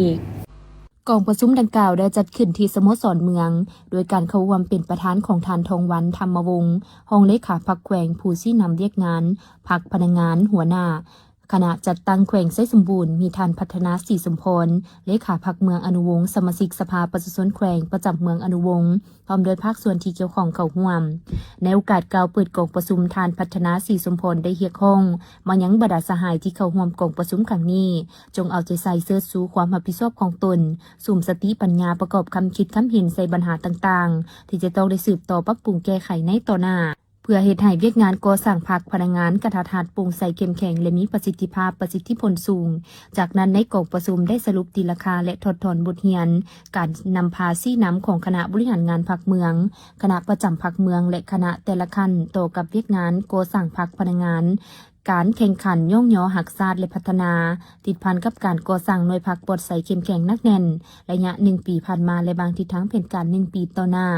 ກ. ກອງປະຊຸມດັ່ງກ່າວໄດ້ຈັດຂຶ້ນທີ່ສະໂມສອນເມືອງ, ໂດຍການເຂົ້າຮ່ວມເປັນປະທານຂອງທ່ານ ທອງວັນ ທຳມະວົງ ຮອງເລຂາພັກແຂວງ ຜູ້ຊີ້ນຳວຽກງານ, ພັກພະນັກງານ, ຫົວໜ້າຄະນະຈັດຕັ້ງແຂວງໄຊສົມບູນ, ມີທ່ານ ພັດທະນາ ສີສົມພອນ ເລຂາພັກເມືອງອະນຸວົງ, ສະມາຊິກສະພາປະຊາຊົນແຂວງປະຈຳເມືອງອະນຸວົງ ພ້ອມດ້ວຍພາກສ່ວນທີ່ກ່ຽວຂ້ອງເຂົ້າຮ່ວມ. ໃນໂອກາດກ່າວເປີດກອງປະຊຸມ, ທ່ານ ພັດທະນາ ສີສົມພອນ ໄດ້ຮຽກຮ້ອງມາຍັງບັນດາສະຫາຍທີ່ເຂົ້າຮ່ວມກອງປະຊຸມຄັ້ງນີ້, ຈົ່ງເອາໃຈໃສ່ເຊີດຊູຄວາມຮັບຜິດຊອບຂອງຕົນ, ສຸມສະຕິປັນຍາປະກອບຄຳຄິດຄຳເຫັນໃສ່ບັນຫາຕ່າງໆ ທີ່ຈະຕ້ອງໄດ້ສືບຕໍ່ປັບປຸງແກ້ໄຂໃນຕໍ່ໜ້າ. ເພື່ອເຮັດໃຫ້ວຽກງານກໍ່ສ້າງພັກພະນັກງານກະທັດຮັດ, ໂປ່ງໃສ, ເຂັ້ມແຂງ ແລະ ມີປະສິດທິພາບ, ປະສິດທິຜົນສູງ. ຈາກນັ້ນໃນກອງປະຊຸມໄດ້ສະຫຼຸບຕີລາຄາ ແລະ ຖອດຖອນບົດຮຽນການນຳພາຊີ້ນຳຂອງຄະນະບໍລິຫານງານພັກເມືອງ, ຄະນະປະຈຳພັກເມືອງ ແລະ ຄະນະແຕ່ລະຂັ້ນຕໍ່ກັບວຽກງານກໍ່ສ້າງພັກພະນັກງານ, ການແຂ່ງຂັນຍ້ອງຍໍຮັກຊາດ ແລະ ພັດທະນາ, ຕິດພັນກັບການກໍ່ສ້າງໜ່ວຍພັກປອດໃສເຂັ້ມແຂງໜັກແໜ້ນ ໄລຍະໜຶ່ງປີຜ່ານມາ ແລະ ວາງທິດທາງແຜນການໜຶ່ງປີຕໍ່ໜ້າ.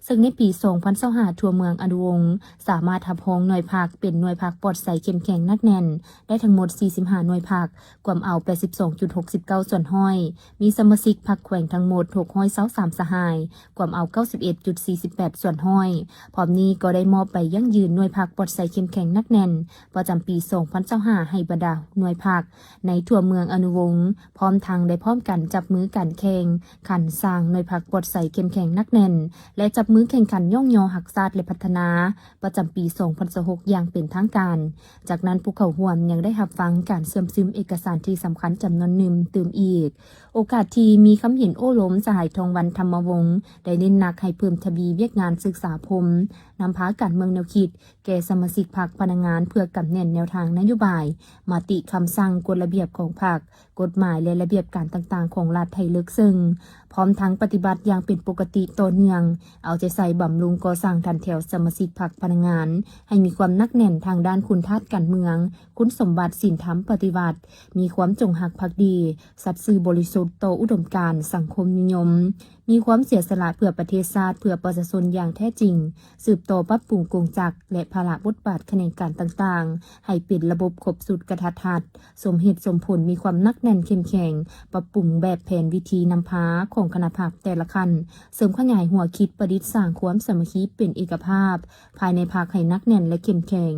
ເຊິ່ງໃນປີສອງພັນຊາວຫ້າ ທົ່ວເມືອງອະນຸວົງສາມາດຮັບຮອງໜ່ວຍພັກເປັນໜ່ວຍພັກປອດໃສເຂັ້ມແຂງໜັກແໜ້ນໄດ້ທັງໝົດສີ່ສິບຫ້າໜ່ວຍພັກ, ກວມເອົາແປດສິບສອງຈຸດຫົກສິບເກົ້າສ່ວນຮ້ອຍ, ມີສະມາຊິກພັກແຂວງທັງໝົດຫົກຮ້ອຍຊາວສາມສະຫາຍ, ກວມເອົາເກົ້າສິບເອັດຈຸດສີ່ສິບແປດສ່ວນຮ້ອຍ. ພ້ອມນີ້ກໍໄດ້ມອບໃບຢັ້ງຢືນໜ່ວຍພັກປອດໃສເຂັ້ມແຂງໜັກແໜ້ນປະຈຳປີສອງພັນຊາວຫ້າ ໃຫ້ບັນດາໜ່ວຍພັກໃນທົ່ວເມືອງອະນຸວົງ, ພ້ອມທັງໄດ້ພ້ອມກັນຈັບມືກັນແຂ່ງຂັນສ້າງໜ່ວຍພັກປອດໃສເຂັ້ມແຂງໜັກແໜ້ນ ແລະ ຈັບມືແຂ່ງຂັນຍ້ອງຍໍຮັກຊາດ ແລະ ພັດທະນາ ປະຈຳປີສອງພັນຊາວຫົກຢ່າງເປັນທາງການ. ຈາກນັ້ນຜູ້ເຂົ້າຮ່ວມຍັງໄດ້ຮັບຟັງການເຊື່ອມຊຶມເອກະສານທີ່ສຳຄັນຈຳນວນໜຶ່ງຕື່ມອີກ. ໂອກາດທີ່ມີຄຳເຫັນໂອ້ລົມ, ສະຫາຍ ທອງວັນ ທຳມະວົງ ໄດ້ເນັ້ນໜັກໃຫ້ເພີ່ມທະວີວຽກງານສຶກສາອົບຮົມ, ນຳພາການເມືອງແນວຄິດແກ່ສະມາຊິກພັກພະນັກງານ ເພື່ອກຳແໜ້ນແນວທາງນະໂຍບາຍ, ມະຕິຄຳສັ່ງ, ກົດລະບຽບຂອງພັກ, ກົດໝາຍ ແລະ ລະບຽບການຕ່າງໆຂອງລັດໃຫ້ເລິກເຊິ່ງ, ພ້ອມທັງປະຕິບັດຢ່າງເປັນປົກກະຕິຕໍ່ເນື່ອງ, ເອົາໃຈໃສ່ບຳລຸງກໍ່ສ້າງຖັນແຖວສະມາຊິກພັກພະນັກງານ ໃຫ້ມີຄວາມໜັກແໜ້ນທາງດ້ານຄຸນທາດການເມືອງ, ຄຸນສົມບັດ, ສິນທຳປະຕິວັດ, ມີຄວາມຈົງຮັກພັກດີ, ສັດຊື່ບໍລິສຸດຕໍ່ອຸດົມການສັງຄົມນິຍົມ, ມີຄວາມເສຍສະຫຼະເພື່ອປະເທດຊາດ, ເພື່ອປະຊາຊົນຢ່າງແທ້ຈິງ, ສືບຕໍ່ປັບປຸງກົງຈັກ ແລະ ພາລະບົດບາດຂະແໜງການຕ່າງໆ ໃຫ້ເປັນລະບົບຄົບຊຸດກະທັດຮັດ, ສົມເຫດສົມຜົນ, ມີຄວາມໜັກແໜ້ນເຂັ້ມແຂງ, ປັບປຸງແບບແຜນວິທີນຳພາຂອງຄະນະພັກແຕ່ລະຂັ້ນ, ເສີມຂະຫຍາຍຫົວຄິດປະດິດສ້າງຄວາມສາມັກຄີເປັນເອກະພາບພາຍໃນພັກໃຫ້ໜັກແໜ້ນ ແລະ ເຂັ້ມແຂງ.